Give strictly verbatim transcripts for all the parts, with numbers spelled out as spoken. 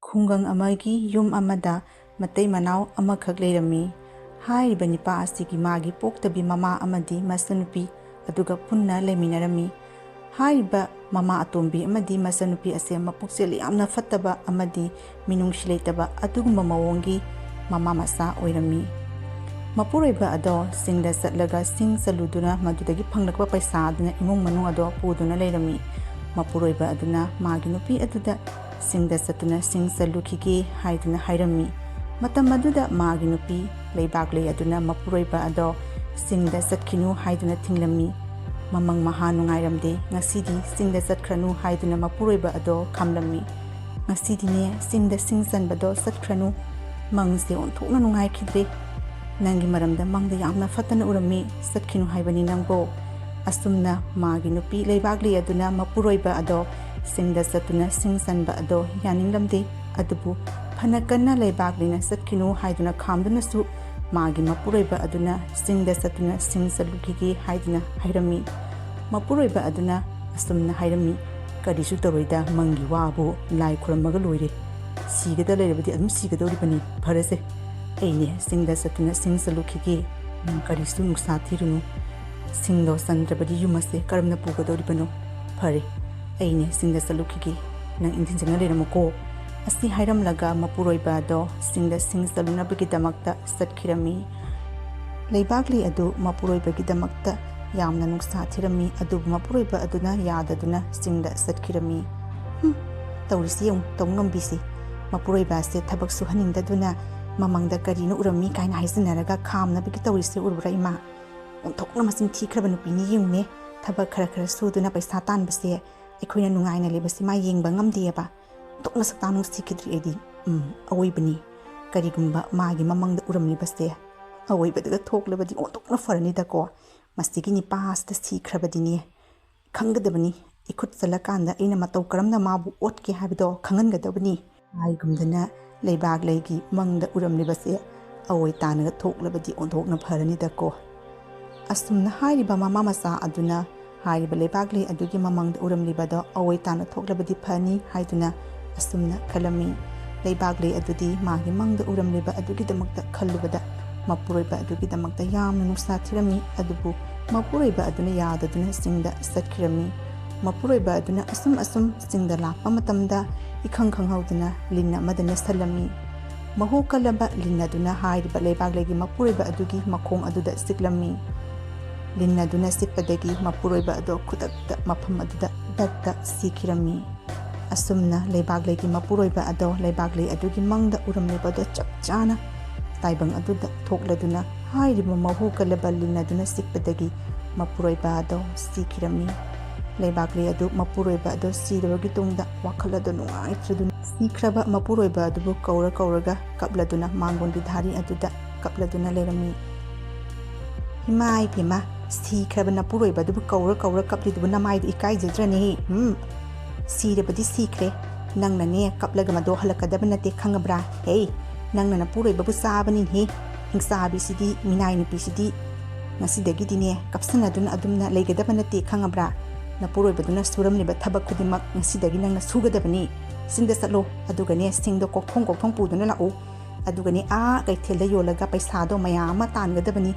ꯈꯨꯡꯒꯪ ꯑꯃꯒꯤ ꯌꯨꯝ ꯑꯃꯗ ꯃꯇꯩ ꯃꯅꯥꯎ ꯑꯃꯈꯛ ꯂꯩꯔꯝꯃꯤ꯫ ꯍꯥꯏꯔꯤꯕ ꯅꯤꯄꯥ ꯑꯁꯤꯒꯤ ꯃꯥꯒꯤ ꯄꯣꯛꯇꯕꯤ ꯃꯃꯥ ꯑꯃꯗꯤ ꯃꯆꯟꯅꯨꯄꯤ ꯑꯗꯨꯒ ꯄꯨꯟꯅ ꯂꯩꯃꯤꯟꯅꯔꯝꯃꯤ꯫ ꯍꯥꯏꯔꯤꯕ ꯃꯃꯥ ꯑꯇꯣꯝꯕꯤ ꯑꯃꯗꯤ ꯃꯆꯟꯅꯨꯄꯤ ꯑꯁꯦ ꯃꯄꯨꯛꯆꯦꯜ ꯌꯥꯝꯅ ꯐꯠꯇꯕ ꯑꯃꯗꯤ ꯃꯤꯅꯨꯡꯁꯤ ꯂꯩꯇꯕ ꯑꯗꯨꯒꯨꯝꯕ ꯃꯑꯣꯡꯒꯤ ꯃꯃꯥ ꯃꯆꯥ ꯑꯣꯏꯔꯝꯃꯤ꯫ ꯃꯄꯨꯔꯣꯏꯕ ꯑꯗꯣ ꯆꯤꯡꯗ ꯆꯠꯂꯒ ꯁꯤꯡ ꯆꯜꯂꯨꯗꯨꯅ ꯃꯗꯨꯗꯒꯤ ꯐꯪꯂꯛꯄ ꯄꯩꯁꯥ ꯑꯗꯨꯅ ꯏꯃꯨꯡ ꯃꯅꯨꯡ ꯑꯗꯣ ꯄꯨꯗꯨꯅ ꯂꯩꯔꯝꯃꯤ꯫ ꯃꯄꯨꯔꯣꯏꯕ ꯑꯗꯨꯅ ꯃꯥꯒꯤ ꯅꯨꯄꯤ ꯑꯗꯨꯗ ꯆꯤꯡꯗ ꯆꯠꯇꯨꯅ ꯁꯤꯡ ꯆꯜꯂꯨꯈꯤꯒꯦ ꯍꯥꯏꯗꯨꯅ ꯍꯥꯏꯔꯝꯃꯤ꯫ ꯃꯇꯝ ꯑꯗꯨꯗ ꯃꯥꯒꯤ ꯅꯨꯄꯤ ꯂꯩꯕꯥꯛꯂꯩ ꯑꯗꯨꯅ ꯃꯄꯨꯔꯣꯏꯕ ꯑꯗꯣ ꯆꯤꯡꯗ ꯆꯠꯈꯤꯅꯨ ꯍꯥꯏꯗꯨꯅ ꯊꯤꯡꯂꯝꯃꯤ꯫ ꯃꯃꯪ ꯃꯍꯥ ꯅꯨꯡꯉꯥꯏꯔꯝꯗꯦ, ꯉꯁꯤꯗꯤ ꯆꯤꯡꯗ ꯆꯠꯈ꯭ꯔꯅꯨ ꯍꯥꯏꯗꯨꯅ ꯃꯄꯨꯔꯣꯏꯕ ꯑꯗꯣ ꯈꯥꯝꯂꯝꯃꯤ꯫ ꯉꯁꯤꯗꯤꯅꯦ ꯆꯤꯡꯗ ꯁꯤꯡ ꯆꯟꯕꯗꯣ ꯆꯠꯈ꯭ꯔꯅꯨ, ꯃꯪꯁꯦ ꯑꯣꯟꯊꯣꯛꯅ ꯅꯨꯡꯉꯥꯏꯈꯤꯗ꯭ꯔꯦ, ꯅꯪꯒꯤ ꯃꯔꯝꯗ ꯃꯪꯗ ꯌꯥꯝꯅ ꯐꯠꯇꯅ ꯎꯔꯝꯃꯤ, ꯆꯠꯈꯤꯅꯨ ꯍꯥꯏꯕꯅꯤ ꯅꯪꯕꯣ꯫ ꯑꯁꯨꯝꯅ ꯃꯥꯒꯤ ꯅꯨꯄꯤ ꯂꯩꯕꯥꯛꯂꯩ ꯑꯗꯨꯅ ꯃꯄꯨꯔꯣꯏꯕ ꯑꯗꯣ ꯆꯤꯡꯗ ꯆꯠꯇꯨꯅ ꯁꯤꯡ ꯆꯟꯕ ꯑꯗꯣ ꯌꯥꯅꯤꯡꯂꯝꯗꯦ꯫ ꯑꯗꯨꯕꯨ ꯐꯅ ꯀꯟꯅ ꯂꯩꯕꯥꯛꯂꯩꯅ ꯆꯠꯈꯤꯅꯨ ꯍꯥꯏꯗꯨꯅ ꯈꯥꯝꯗꯨꯅꯁꯨ ꯃꯥꯒꯤ ꯃꯄꯨꯔꯣꯏꯕ ꯑꯗꯨꯅ ꯆꯤꯡꯗ ꯆꯠꯇꯨꯅ ꯁꯤꯡ ꯆꯜꯂꯨꯈꯤꯒꯦ ꯍꯥꯏꯗꯨꯅ ꯍꯥꯏꯔꯝꯃꯤ꯫ ꯃꯄꯨꯔꯣꯏꯕ ꯑꯗꯨꯅ ꯑꯁꯨꯝꯅ ꯍꯥꯏꯔꯝꯃꯤ, "ꯀꯔꯤꯁꯨ ꯇꯧꯔꯣꯏꯗ, ꯃꯪꯒꯤ ꯋꯥꯕꯨ, ꯂꯥꯏ ꯈꯨꯔꯝꯃꯒ ꯂꯣꯏꯔꯦ꯫ ꯁꯤꯒꯗ ꯂꯩꯔꯕꯗꯤ ꯑꯗꯨꯝ ꯁꯤꯒꯗꯧꯔꯤꯕꯅꯤ꯫ ꯐꯔꯁꯦ, ꯑꯩꯅꯦ ꯆꯤꯡꯗ ꯆꯠꯇꯨꯅ ꯁꯤꯡ ꯆꯜꯂꯨꯈꯤꯒꯦ꯫ ꯅꯪ ꯀꯔꯤꯁꯨ ꯅꯨꯡꯁꯥ ꯊꯤꯔꯨꯅꯨ꯫ ꯁꯤꯡꯗꯣ ꯆꯟꯗ꯭ꯔꯕꯗꯤ ꯌꯨꯝ ꯑꯁꯦ ꯀꯔꯝꯅ ꯄꯨꯒꯗꯧꯔꯤꯕꯅꯣ? ꯐꯔꯦ, ꯑꯩꯅꯦ ꯆꯤꯡꯗ ꯆꯠꯂꯨꯈꯤꯒꯦ꯫ ꯅꯪ ꯏꯪꯊꯤꯟꯖꯅ ꯂꯩꯔꯝꯃꯨꯀꯣ"꯫ ꯑꯁꯤ ꯍꯥꯏꯔꯝꯂꯒ ꯃꯄꯨꯔꯣꯏꯕ ꯑꯗꯣ ꯆꯤꯡꯗ ꯁꯤꯡ ꯆꯜꯂꯨꯅꯕꯒꯤꯗꯃꯛꯇ ꯆꯠꯈꯤꯔꯝꯃꯤ꯫ ꯂꯩꯕꯥꯛꯂꯩ ꯑꯗꯨ ꯃꯄꯨꯔꯣꯏꯕꯒꯤꯗꯃꯛꯇ ꯌꯥꯝꯅ ꯅꯨꯡꯁꯥ ꯊꯤꯔꯝꯃꯤ, ꯑꯗꯨꯕꯨ ꯃꯄꯨꯔꯣꯏꯕ ꯑꯗꯨꯅ ꯌꯥꯗꯗꯨꯅ ꯆꯤꯡꯗ ꯆꯠꯈꯤꯔꯝꯃꯤ꯫ "ꯍꯨꯝ, ꯇꯧꯔꯤꯁꯤ ꯌꯦꯡꯉꯨ, ꯇꯧ ꯉꯝꯕꯤꯁꯤ꯫ ꯃꯄꯨꯔꯣꯏꯕ ꯑꯁꯦ ꯊꯕꯛ ꯁꯨꯍꯟꯅꯤꯡꯗꯗꯨꯅ ꯃꯃꯪꯗ ꯀꯔꯤꯅꯣ ꯎꯔꯝꯃꯤ ꯀꯥꯏꯅ ꯍꯥꯏꯖꯤꯟꯅꯔꯒ ꯈꯥꯝꯅꯕꯒꯤ ꯇꯧꯔꯤꯁꯦ ꯎꯔꯨꯕ꯭ꯔꯥ ꯏꯃꯥ? ꯑꯣꯟꯊꯣꯛꯅ ꯃꯆꯤꯟ ꯊꯤꯈ꯭ꯔꯕ ꯅꯨꯄꯤꯅꯤ ꯌꯦꯡꯉꯨꯅꯦ꯫ ꯊꯕꯛ ꯈꯔ ꯈꯔ ꯁꯨꯗꯨꯅ ꯄꯩꯁꯥ ꯇꯥꯟꯕꯁꯦ ꯑꯩꯈꯣꯏꯅ ꯅꯨꯡꯉꯥꯏꯅ ꯂꯩꯕꯁꯤ ꯃꯥ ꯌꯦꯡꯕ ꯉꯝꯗꯦꯕ꯫ ꯑꯣꯟꯊꯣꯛꯅ ꯁꯛꯇꯥ ꯅꯨꯡꯁꯤꯈꯤꯗ꯭ꯔꯤ ꯑꯩꯗꯤ꯫ ꯎꯝ, ꯑꯋꯣꯏꯕꯅꯤ꯫ ꯀꯔꯤꯒꯨꯝꯕ ꯃꯥꯒꯤ ꯃꯃꯪꯗ ꯎꯔꯝꯂꯤꯕꯁꯦ ꯑꯋꯣꯏꯕꯗꯒ ꯊꯣꯛꯂꯕꯗꯤ ꯑꯣꯟꯊꯣꯛꯅ ꯐꯔꯅꯤꯗꯀꯣ꯫ ꯃꯁꯤꯒꯤ ꯅꯤꯄꯥ ꯑꯁꯤꯗ ꯁꯤꯈ꯭ꯔꯕꯗꯤꯅꯦ ꯈꯪꯒꯗꯕꯅꯤ꯫ ꯏꯈꯨꯠ ꯆꯜꯂꯀꯥꯟꯗ ꯑꯩꯅ ꯃꯇꯧ ꯀꯔꯝꯅ ꯃꯥꯕꯨ ꯑꯣꯠꯀꯦ ꯍꯥꯏꯕꯗꯣ ꯈꯪꯍꯟꯒꯗꯕꯅꯤ"꯫ ꯍꯥꯏꯒꯨꯝꯗꯅ ꯂꯩꯕꯥꯛꯂꯩꯒꯤ ꯃꯪꯗ ꯎꯔꯝꯂꯤꯕꯁꯦ ꯑꯋꯣꯏ ꯇꯥꯅꯒ ꯊꯣꯛꯂꯕꯗꯤ ꯑꯣꯟꯊꯣꯛꯅ ꯐꯔꯅꯤꯗꯀꯣ꯫ ꯑꯁꯨꯝꯅ ꯍꯥꯏꯔꯤꯕ ꯃꯃꯥ ꯃꯆꯥ ꯑꯗꯨꯅ ꯍꯥꯏꯔꯤꯕ ꯂꯩꯕꯥꯛꯂꯩ ꯑꯗꯨꯒꯤ ꯃꯃꯪꯗ ꯎꯔꯝꯂꯤꯕꯗꯣ ꯑꯋꯣꯏ ꯇꯥꯅ ꯊꯣꯛꯂꯕꯗꯤ ꯐꯅꯤ ꯍꯥꯏꯗꯨꯅ ꯑꯁꯨꯝꯅ ꯈꯜꯂꯝꯃꯤ꯫ ꯂꯩꯕꯥꯛꯂꯩ ꯑꯗꯨꯗꯤ ꯃꯥꯒꯤ ꯃꯪꯗ ꯎꯔꯝꯂꯤꯕ ꯑꯗꯨꯒꯤꯗꯃꯛꯇ ꯈꯜꯂꯨꯕꯗ ꯃꯄꯨꯔꯣꯏꯕ ꯑꯗꯨꯒꯤꯗꯃꯛꯇ ꯌꯥꯝꯅ ꯅꯨꯡꯁꯥ ꯊꯤꯔꯝꯃꯤ꯫ ꯑꯗꯨꯕꯨ ꯃꯄꯨꯔꯣꯏꯕ ꯑꯗꯨꯅ ꯌꯥꯗꯗꯨꯅ ꯆꯤꯡꯗ ꯆꯠꯈꯤꯔꯝꯃꯤ꯫ ꯃꯄꯨꯔꯣꯏꯕ ꯑꯗꯨꯅ ꯑꯁꯨꯝ ꯑꯁꯨꯝ ꯆꯤꯡꯗ ꯂꯥꯛꯄ ꯃꯇꯝꯗ ꯏꯈꯪ ꯈꯪꯍꯧꯗꯅ ꯂꯤꯟ ꯑꯃꯗ ꯅꯦꯠꯁꯜꯂꯝꯃꯤ꯫ ꯃꯍꯨ ꯀꯜꯂꯕ ꯂꯤꯟ ꯑꯗꯨꯅ ꯍꯥꯏꯔꯤꯕ ꯂꯩꯕꯥꯛꯂꯩꯒꯤ ꯃꯄꯨꯔꯣꯏꯕ ꯑꯗꯨꯒꯤ ꯃꯈꯣꯡ ꯑꯗꯨꯗ ꯆꯤꯛꯂꯝꯃꯤ꯫ ꯂꯤꯟ ꯑꯗꯨꯅ ꯆꯤꯛꯄꯗꯒꯤ ꯃꯄꯨꯔꯣꯏꯕ ꯑꯗꯣ ꯈꯨꯗꯛꯇ ꯃꯐꯝ ꯑꯗꯨꯗ ꯗꯛꯇ ꯁꯤꯈꯤꯔꯝꯃꯤ꯫ ꯑꯁꯨꯝꯅ ꯂꯩꯕꯥꯛꯂꯩꯒꯤ ꯃꯄꯨꯔꯣꯏꯕ ꯑꯗꯣ ꯂꯩꯕꯥꯛꯂꯩ ꯑꯗꯨꯒꯤ ꯃꯪꯗ ꯎꯔꯝꯂꯤꯕꯗꯣ ꯆꯞ ꯆꯥꯅ ꯇꯥꯏꯕꯪ ꯑꯗꯨꯗ ꯊꯣꯛꯂꯗꯨꯅ ꯍꯥꯏꯔꯤꯕ ꯃꯍꯨ ꯀꯜꯂꯕ ꯂꯤꯟ ꯑꯗꯨꯅ ꯆꯤꯛꯄꯗꯒꯤ ꯃꯄꯨꯔꯣꯏꯕ ꯑꯗꯣ ꯁꯤꯈꯤꯔꯝꯃꯤ꯫ ꯂꯩꯕꯥꯛꯂꯩ ꯑꯗꯨ ꯃꯄꯨꯔꯣꯏꯕ ꯑꯗꯣ ꯁꯤꯔꯕꯒꯤ ꯇꯨꯡꯗ ꯋꯥꯈꯜ ꯑꯗꯣ ꯅꯨꯡꯉꯥꯏꯇ꯭ꯔꯗꯨꯅ ꯁꯤꯈ꯭ꯔꯕ ꯃꯄꯨꯔꯣꯏꯕ ꯑꯗꯨꯕꯨ ꯀꯧꯔ ꯀꯧꯔꯒ ꯀꯞꯂꯗꯨꯅ ꯃꯥꯡꯒꯣꯟꯒꯤ ꯙꯥꯔꯤ ꯑꯗꯨꯗ ꯀꯞꯂꯗꯨꯅ ꯂꯩꯔꯝꯃꯤ꯫ "ꯏꯃꯥ ꯏꯕꯦꯝꯃ, ꯁꯤꯈ꯭ꯔꯕ ꯅꯄꯨꯔꯣꯏꯕ ꯑꯗꯨꯕꯨ ꯀꯧꯔ ꯀꯧꯔ ꯀꯞꯂꯤꯗꯨꯕꯨ ꯅꯃꯥꯏꯗꯨ ꯏꯀꯥꯏꯖꯗ꯭ꯔꯅꯦꯍꯦ? ꯎꯝ, ꯁꯤꯔꯕꯗꯤ ꯁꯤꯈ꯭ꯔꯦ꯫ ꯅꯪꯅꯅꯦ ꯀꯞꯂꯒ ꯃꯗꯣ ꯍꯜꯂꯛꯀꯗꯕ ꯅꯠꯇꯦ, ꯈꯪꯉꯕ꯭ꯔꯥ? ꯍꯦ, ꯅꯪꯅ ꯅꯄꯨꯔꯣꯏꯕꯕꯨ ꯆꯥꯕꯅꯤꯅꯦꯍꯦ꯫ ꯍꯤꯡꯆꯥꯕꯤꯁꯤꯗꯤ, ꯃꯤꯅꯥꯏ ꯅꯨꯄꯤꯁꯤꯗꯤ꯫ ꯉꯁꯤꯗꯒꯤꯗꯤꯅꯦ ꯀꯞꯁꯟꯅꯗꯨꯅ ꯑꯗꯨꯝꯅ ꯂꯩꯒꯗꯕ ꯅꯠꯇꯦ, ꯈꯪꯉꯕ꯭ꯔꯥ? ꯅꯄꯨꯔꯣꯏꯕꯗꯨꯅ ꯁꯨꯔꯝꯂꯤꯕ ꯊꯕꯛ ꯈꯨꯗꯤꯡꯃꯛ ꯉꯁꯤꯗꯒꯤ ꯅꯪꯅ ꯁꯨꯒꯗꯕꯅꯤ꯫ ꯆꯤꯡꯗ ꯆꯠꯂꯣ, ꯑꯗꯨꯒꯅꯦ ꯁꯤꯡꯗꯣ ꯀꯣꯛꯊꯣꯡ ꯀꯣꯛꯊꯣꯡ ꯄꯨꯗꯨꯅ ꯂꯥꯛꯎ꯫ ꯑꯗꯨꯒꯅꯦ ꯑꯥ ꯀꯩꯊꯦꯜꯗ ꯌꯣꯜꯂꯒ ꯄꯩꯁꯥꯗꯣ ꯃꯌꯥꯝ ꯑꯃ ꯇꯥꯟꯒꯗꯕꯅꯤ꯫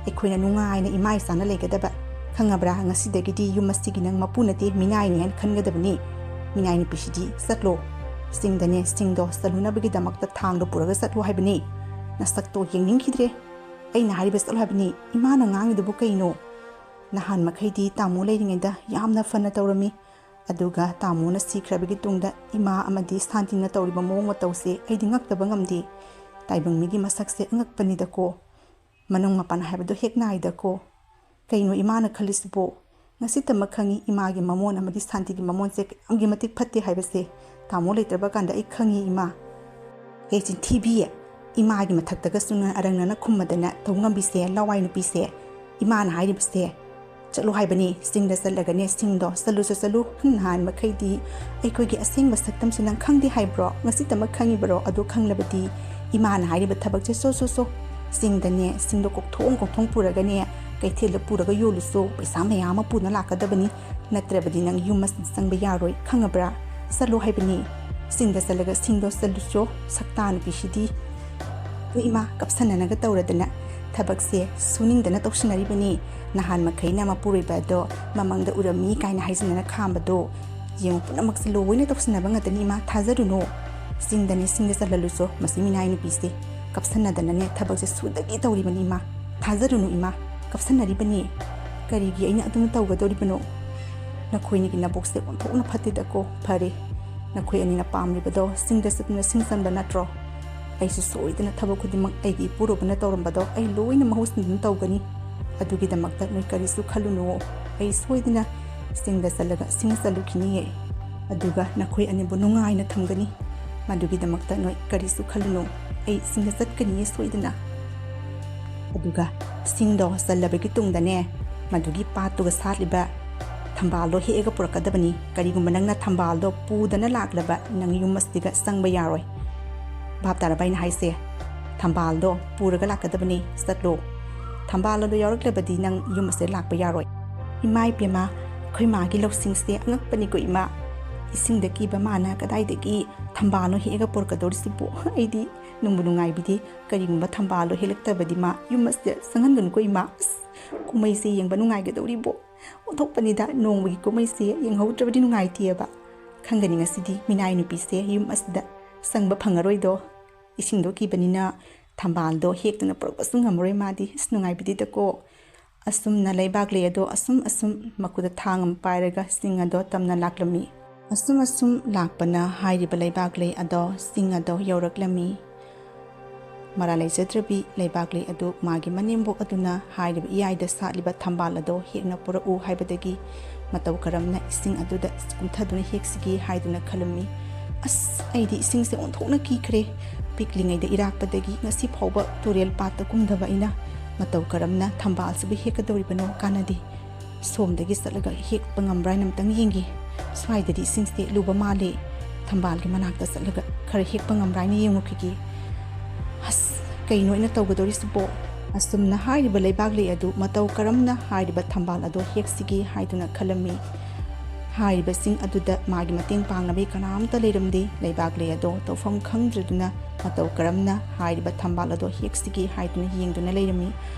ꯑꯩꯈꯣꯏꯅ ꯅꯨꯡꯉꯥꯏꯅ ꯏꯃꯥ ꯏꯆꯥꯅ ꯂꯩꯒꯗꯕ꯫ ꯈꯪꯉꯕ꯭ꯔꯥ? ꯉꯁꯤꯗꯒꯤꯗꯤ ꯌꯨꯝ ꯑꯁꯤꯒꯤ ꯅꯪ ꯃꯄꯨ ꯅꯠꯇꯦ, ꯃꯤꯅꯥꯏꯅꯤ ꯍꯥꯏꯅ ꯈꯟꯒꯗꯕꯅꯤ꯫ ꯃꯤꯅꯥꯏ ꯅꯨꯄꯤꯁꯤꯗꯤ ꯆꯠꯂꯣ꯫ ꯆꯤꯡꯗꯅꯦ ꯁꯤꯡꯗꯣ ꯆꯠꯂꯨꯅꯕꯒꯤꯗꯃꯛꯇ ꯊꯥꯡꯗꯣ ꯄꯨꯔꯒ ꯆꯠꯂꯨ ꯍꯥꯏꯕꯅꯤ꯫ ꯅꯁꯛꯇꯣ ꯌꯦꯡꯅꯤꯡꯈꯤꯗ꯭ꯔꯦ꯫ ꯑꯩꯅ ꯍꯥꯏꯔꯤꯕ ꯆꯠꯂꯨ ꯍꯥꯏꯕꯅꯤ꯫ ꯏꯃꯥꯅ ꯉꯥꯡꯉꯤꯗꯨꯕꯨ ꯀꯩꯅꯣ?" ꯅꯍꯥꯟ ꯃꯈꯩꯗꯤ ꯇꯥꯃꯣ ꯂꯩꯔꯤꯉꯩꯗ ꯌꯥꯝꯅ ꯐꯅ ꯇꯧꯔꯝꯃꯤ꯫ ꯑꯗꯨꯒ ꯇꯥꯃꯣꯅ ꯁꯤꯈ꯭ꯔꯕꯒꯤ ꯇꯨꯡꯗ ꯏꯃꯥ ꯑꯃꯗꯤ ꯁꯥꯟꯇꯤꯅ ꯇꯧꯔꯤꯕ ꯃꯑꯣꯡ ꯃꯇꯧꯁꯦ ꯑꯩꯗꯤ ꯉꯛꯇꯕ ꯉꯝꯗꯦ꯫ ꯇꯥꯏꯕꯪ ꯃꯤꯒꯤ ꯃꯁꯛꯁꯦ ꯑꯉꯛꯄꯅꯤꯗꯀꯣ꯫ ꯃꯅꯨꯡ ꯃꯄꯥꯟ ꯍꯥꯏꯕꯗꯣ ꯍꯦꯛ ꯅꯥꯏꯗꯀꯣ꯫ ꯀꯩꯅꯣ ꯏꯃꯥꯅ ꯈꯜꯂꯤꯁꯤꯕꯣ? ꯉꯁꯤꯇꯃꯛ ꯈꯪꯉꯤ ꯏꯃꯥꯒꯤ ꯃꯃꯣꯟ ꯑꯃꯗꯤ ꯁꯥꯟꯇꯤꯒꯤ ꯃꯃꯣꯟꯁꯦ ꯀꯌꯥꯝꯒꯤ ꯃꯇꯤꯛ ꯐꯠꯇꯦ ꯍꯥꯏꯕꯁꯦ꯫ ꯇꯥꯃꯣ ꯂꯩꯇ꯭ꯔꯕ ꯀꯥꯟꯗ ꯑꯩ ꯈꯪꯉꯤ ꯏꯃꯥ꯫ ꯍꯦ ꯆꯤꯟꯊꯤꯕꯤ, ꯏꯃꯥꯒꯤ ꯃꯊꯛꯇꯒꯁꯨ ꯅꯪ ꯑꯔꯪꯅꯅ ꯈꯨꯝꯃꯗꯅ ꯇꯧ ꯉꯝꯕꯤꯁꯦ, ꯂꯋꯥꯏ ꯅꯨꯄꯤꯁꯦ꯫ ꯏꯃꯥꯅ ꯍꯥꯏꯔꯤꯕꯁꯦ, ꯆꯠꯂꯣ ꯍꯥꯏꯕꯅꯤ꯫ ꯆꯤꯡꯗ ꯆꯠꯂꯒꯅꯦ ꯁꯤꯡꯗꯣ ꯆꯠꯂꯨꯁꯨ ꯆꯠꯂꯨ꯫ ꯅꯍꯥꯟ ꯃꯈꯩꯗꯤ ꯑꯩꯈꯣꯏꯒꯤ ꯑꯁꯦꯡꯕ ꯁꯛꯇꯝꯁꯦ ꯅꯪ ꯈꯪꯗꯦ ꯍꯥꯏꯕ꯭ꯔꯣ? ꯉꯁꯤꯇꯃꯛ ꯈꯪꯉꯤꯕꯔꯣ? ꯑꯗꯨ ꯈꯪꯂꯕꯗꯤ ꯏꯃꯥꯅ ꯍꯥꯏꯔꯤꯕ ꯊꯕꯛꯁꯦ ꯁꯣ ꯁꯣ ꯁꯣ꯫ ꯆꯤꯡꯗꯅꯦ ꯁꯤꯡꯗꯣ ꯀꯣꯛꯊꯣꯡ ꯀꯣꯛꯊꯣꯡ ꯄꯨꯔꯒꯅꯦ ꯀꯩꯊꯦꯜꯗ ꯄꯨꯔꯒ ꯌꯣꯜꯂꯨꯁꯨ꯫ ꯄꯩꯁꯥ ꯃꯌꯥꯝ ꯑꯃ ꯄꯨꯅ ꯂꯥꯛꯀꯗꯕꯅꯤ꯫ ꯅꯠꯇ꯭ꯔꯕꯗꯤ ꯅꯪ ꯌꯨꯝ ꯑꯁꯤꯗ ꯆꯪꯕ ꯌꯥꯔꯣꯏ, ꯈꯪꯉꯕ꯭ꯔꯥ? ꯆꯠꯂꯣ ꯍꯥꯏꯕꯅꯤ꯫ ꯆꯤꯡꯗ ꯆꯠꯂꯒ ꯁꯤꯡꯗꯣ ꯆꯜꯂꯨꯆꯣ, ꯁꯛꯇꯥ ꯅꯨꯄꯤꯁꯤꯗꯤ꯫ ꯑꯗꯨ ꯏꯃꯥ, ꯀꯞꯁꯟꯅꯅꯒ ꯇꯧꯔꯗꯅ ꯊꯕꯛꯁꯦ ꯁꯨꯅꯤꯡꯗꯅ ꯇꯧꯁꯤꯟꯅꯔꯤꯕꯅꯤ꯫ ꯅꯍꯥꯟ ꯃꯈꯩꯅ ꯃꯄꯨꯔꯣꯏꯕ ꯑꯗꯣ ꯃꯃꯥꯡꯗ ꯎꯔꯝꯃꯤ ꯀꯥꯏꯅ ꯍꯥꯏꯖꯤꯟꯅꯅ ꯈꯥꯝꯕꯗꯣ꯫ ꯌꯦꯡꯉꯨ, ꯄꯨꯝꯅꯃꯛꯁꯦ ꯂꯣꯏꯅ ꯇꯧꯁꯤꯟꯅꯕ ꯉꯥꯛꯇꯅꯤ ꯏꯃꯥ, ꯊꯥꯖꯔꯨꯅꯨ꯫ ꯆꯤꯡꯗꯅꯦ ꯁꯤꯡꯗ ꯆꯜꯍꯜꯂꯨꯆꯣ, ꯃꯁꯤ ꯃꯤꯅꯥꯏ ꯅꯨꯄꯤꯁꯦ꯫ ꯀꯞꯁꯟꯅꯗꯅꯅꯦ ꯊꯕꯛꯁꯦ ꯁꯨꯗꯒꯤ ꯇꯧꯔꯤꯕꯅꯤ ꯏꯃꯥ, ꯊꯥꯖꯔꯨꯅꯨ ꯏꯃꯥ, ꯀꯞꯁꯟꯅꯔꯤꯕꯅꯤ꯫ ꯀꯔꯤꯒꯤ ꯑꯩꯅ ꯑꯗꯨꯝ ꯇꯧꯒꯗꯧꯔꯤꯕꯅꯣ? ꯅꯈꯣꯏꯅꯤꯒꯤ ꯅꯕꯨꯛꯁꯦ ꯑꯣꯟꯊꯣꯛꯅ ꯐꯠꯇꯦꯗꯀꯣ꯫ ꯐꯔꯦ, ꯅꯈꯣꯏ ꯑꯅꯤꯅ ꯄꯥꯝꯂꯤꯕꯗꯣ ꯆꯤꯡꯗ ꯆꯠꯇꯨꯅ ꯁꯤꯡ ꯆꯟꯕ ꯅꯠꯇ꯭ꯔꯣ? ꯑꯩꯁꯨ ꯁꯣꯏꯗꯅ ꯊꯕꯛ ꯈꯨꯗꯤꯡꯃꯛ ꯑꯩꯒꯤ ꯏꯄꯨꯔꯣꯏꯕꯅ ꯇꯧꯔꯝꯕꯗꯣ ꯑꯩ ꯂꯣꯏꯅ ꯃꯍꯨꯠ ꯁꯤꯟꯗꯨꯅ ꯇꯧꯒꯅꯤ꯫ ꯑꯗꯨꯒꯤꯗꯃꯛꯇ ꯅꯣꯏ ꯀꯔꯤꯁꯨ ꯈꯜꯂꯨꯅꯨ꯫ ꯑꯩ ꯁꯣꯏꯗꯅ ꯆꯤꯡꯗ ꯆꯠꯂꯒ ꯁꯤꯡ ꯆꯜꯂꯨꯈꯤꯅꯤꯌꯦ꯫ ꯑꯗꯨꯒ ꯅꯈꯣꯏ ꯑꯅꯤꯕꯨ ꯅꯨꯡꯉꯥꯏꯅ ꯊꯝꯒꯅꯤ꯫ ꯃꯗꯨꯒꯤꯗꯃꯛꯇ ꯅꯣꯏ ꯀꯔꯤꯁꯨ ꯈꯜꯂꯨꯅꯨ꯫ ꯑꯩ ꯆꯤꯡꯗ ꯆꯠꯀꯅꯤꯌꯦ ꯁꯣꯏꯗꯅ꯫ ꯑꯗꯨꯒ ꯁꯤꯡꯗꯣ ꯆꯜꯂꯕꯒꯤ ꯇꯨꯡꯗꯅꯦ, ꯃꯗꯨꯒꯤ ꯄꯥꯠꯇꯨꯒ ꯁꯥꯠꯂꯤꯕ ꯊꯝꯕꯥꯜꯗꯣ ꯍꯦꯛꯑꯒ ꯄꯨꯔꯛꯀꯗꯕꯅꯤ꯫ ꯀꯔꯤꯒꯨꯝꯕ ꯅꯪꯅ ꯊꯝꯕꯥꯜꯗꯣ ꯄꯨꯗꯅ ꯂꯥꯛꯂꯕ, ꯅꯪ ꯌꯨꯝ ꯑꯁꯤꯗ ꯆꯪꯕ ꯌꯥꯔꯣꯏ꯫ ꯚꯥꯞ ꯇꯥꯔꯕ ꯑꯩꯅ ꯍꯥꯏꯁꯦ? ꯊꯝꯕꯥꯜꯗꯣ ꯄꯨꯔꯒ ꯂꯥꯛꯀꯗꯕꯅꯤ꯫ ꯆꯠꯂꯣ꯫ ꯊꯝꯕꯥꯜ ꯑꯗꯣ ꯌꯥꯎꯔꯛꯂꯕꯗꯤ ꯅꯪ ꯌꯨꯝ ꯑꯁꯤꯗ ꯂꯥꯛꯄ ꯌꯥꯔꯣꯏ꯫ ꯏꯃꯥ ꯏꯕꯦꯝꯃ, ꯑꯩꯈꯣꯏ ꯃꯥꯒꯤ ꯂꯧꯁꯤꯡꯁꯦ ꯑꯉꯛꯄꯅꯤꯀꯣ ꯏꯃꯥ꯫ ꯏꯁꯤꯡꯗ ꯀꯤꯕ ꯃꯥꯅ ꯀꯗꯥꯏꯗꯒꯤ ꯊꯝꯕꯥꯜꯅꯣ ꯍꯦꯛꯑꯒ ꯄꯨꯔꯛꯀꯗꯧꯔꯤꯁꯤꯕꯨ? ꯑꯩꯗꯤ ꯅꯨꯡꯕꯨ ꯅꯨꯡꯉꯥꯏꯕꯤꯗꯦ꯫ ꯀꯔꯤꯒꯨꯝꯕ ꯊꯝꯕꯥꯜꯗꯣ ꯍꯦꯛꯂꯛꯇꯕꯗꯤ ꯃꯥ ꯌꯨꯝ ꯑꯁꯤꯗ ꯆꯪꯍꯟꯒꯅꯨꯀꯣ ꯏꯃꯥ꯫ ꯑꯁ, ꯀꯨꯝꯍꯩꯁꯦ ꯌꯦꯡꯕ ꯅꯨꯡꯉꯥꯏꯒꯗꯧꯔꯤꯕꯣ? ꯑꯣꯟꯊꯣꯛꯄꯅꯤꯗ, ꯅꯣꯡꯃꯒꯤ ꯀꯨꯝꯍꯩꯁꯦ ꯌꯦꯡꯍꯧꯗ꯭ꯔꯕꯗꯤ ꯅꯨꯡꯉꯥꯏꯇꯦꯕ꯫ ꯈꯪꯒꯅꯤ ꯉꯁꯤꯗꯤ ꯃꯤꯅꯥꯏ ꯅꯨꯄꯤꯁꯦ ꯌꯨꯝ ꯑꯁꯤꯗ ꯆꯪꯕ ꯐꯪꯉꯔꯣꯏꯗꯣ꯫ ꯏꯁꯤꯡꯗꯣ ꯀꯤꯕꯅꯤꯅ ꯊꯝꯕꯥꯜꯗꯣ ꯍꯦꯛꯇꯨꯅ ꯄꯨꯔꯛꯄꯁꯨ ꯉꯝꯃꯔꯣꯏ ꯃꯥꯗꯤ꯫ ꯑꯁ, ꯅꯨꯡꯉꯥꯏꯕꯤꯗꯦꯗꯀꯣ꯫ ꯑꯁꯨꯝꯅ ꯂꯩꯕꯥꯛ ꯂꯩ ꯑꯗꯣ ꯑꯁꯨꯝ ꯑꯁꯨꯝ ꯃꯈꯨꯠꯇ ꯊꯥꯡ ꯑꯃ ꯄꯥꯏꯔꯒ ꯆꯤꯡ ꯑꯗꯣ ꯇꯝꯅ ꯂꯥꯛꯂꯝꯃꯤ꯫ ꯑꯁꯨꯝ ꯑꯁꯨꯝ ꯂꯥꯛꯄꯅ ꯍꯥꯏꯔꯤꯕ ꯂꯩꯕꯥꯛ ꯂꯩ ꯑꯗꯣ ꯆꯤꯡ ꯑꯗꯣ ꯌꯧꯔꯛꯂꯝꯃꯤ꯫ ꯃꯔꯥꯜ ꯂꯩꯖꯗ꯭ꯔꯕꯤ ꯂꯩꯕꯥꯛ ꯂꯩ ꯑꯗꯨ ꯃꯥꯒꯤ ꯃꯅꯦꯝꯕꯣꯛ ꯑꯗꯨꯅ ꯍꯥꯏꯔꯤꯕ ꯏꯌꯥꯏꯗ ꯁꯥꯠꯂꯤꯕ ꯊꯝꯕꯥꯜ ꯑꯗꯣ ꯍꯦꯛꯅ ꯄꯨꯔꯛꯎ ꯍꯥꯏꯕꯗꯒꯤ ꯃꯇꯧ ꯀꯔꯝꯅ ꯏꯁꯤꯡ ꯑꯗꯨꯗ ꯀꯨꯝꯊꯗꯨꯅ ꯍꯦꯛꯁꯤꯒꯦ ꯍꯥꯏꯗꯨꯅ ꯈꯜꯂꯝꯃꯤ꯫ "ꯑꯁ, ꯑꯩꯗꯤ ꯏꯁꯤꯡꯁꯦ ꯑꯣꯟꯊꯣꯛꯅ ꯀꯤꯈ꯭ꯔꯦ꯫ ꯄꯤꯛꯂꯤꯉꯩꯗ ꯏꯔꯥꯛꯄꯗꯒꯤ ꯉꯁꯤ ꯐꯥꯎꯕ ꯇꯨꯔꯦꯜ ꯄꯥꯠꯇ ꯀꯨꯝꯗꯕ ꯑꯩꯅ ꯃꯇꯧ ꯀꯔꯝꯅ ꯊꯝꯕꯥꯜꯁꯤꯕꯨ ꯍꯦꯛꯀꯗꯧꯔꯤꯕꯅꯣ? ꯀꯥꯟꯅꯗꯦ꯫ ꯁꯣꯝꯗꯒꯤ ꯆꯠꯂꯒ ꯍꯦꯛꯄ ꯉꯝꯕ꯭ꯔꯥ ꯍꯥꯏꯅ ꯑꯝꯇꯪ ꯌꯦꯡꯒꯦ꯫ ꯁ꯭ꯋꯥꯏꯗꯗꯤ ꯏꯁꯤꯡꯁꯦ ꯂꯨꯕ ꯃꯥꯜꯂꯦ꯫ ꯊꯝꯕꯥꯜꯒꯤ ꯃꯅꯥꯛꯇ ꯆꯠꯂꯒ ꯈꯔ ꯍꯦꯛꯄ ꯉꯝꯕ꯭ꯔꯥ ꯍꯥꯏꯅ ꯌꯦꯡꯉꯨꯈꯤꯒꯦ꯫ ꯑꯁ, ꯀꯩꯅꯣ ꯑꯩꯅ ꯇꯧꯒꯗꯧꯔꯤꯁꯤꯕꯣ?" ꯑꯁꯨꯝꯅ ꯍꯥꯏꯔꯤꯕ ꯂꯩꯕꯥꯛ ꯂꯩ ꯑꯗꯨ ꯃꯇꯧ ꯀꯔꯝꯅ ꯍꯥꯏꯔꯤꯕ ꯊꯝꯕꯥꯜ ꯑꯗꯣ ꯍꯦꯛꯁꯤꯒꯦ ꯍꯥꯏꯗꯨꯅ ꯈꯜꯂꯝꯃꯤ꯫ ꯍꯥꯏꯔꯤꯕꯁꯤꯡ ꯑꯗꯨꯗ ꯃꯥꯒꯤ ꯃꯇꯦꯡ ꯄꯥꯡꯅꯕꯒꯤ ꯀꯅꯥꯝꯇ ꯂꯩꯔꯝꯗꯦ꯫ ꯂꯩꯕꯥꯛ ꯂꯩ ꯑꯗꯣ ꯇꯧꯐꯝ ꯈꯪꯗ꯭ꯔꯗꯨꯅ ꯃꯇꯧ ꯀꯔꯝꯅ ꯍꯥꯏꯔꯤꯕ ꯊꯝꯕꯥꯜ ꯑꯗꯣ ꯍꯦꯛꯁꯤꯒꯦ ꯍꯥꯏꯗꯨꯅ ꯌꯦꯡꯗꯨꯅ ꯂꯩꯔꯝꯃꯤ꯫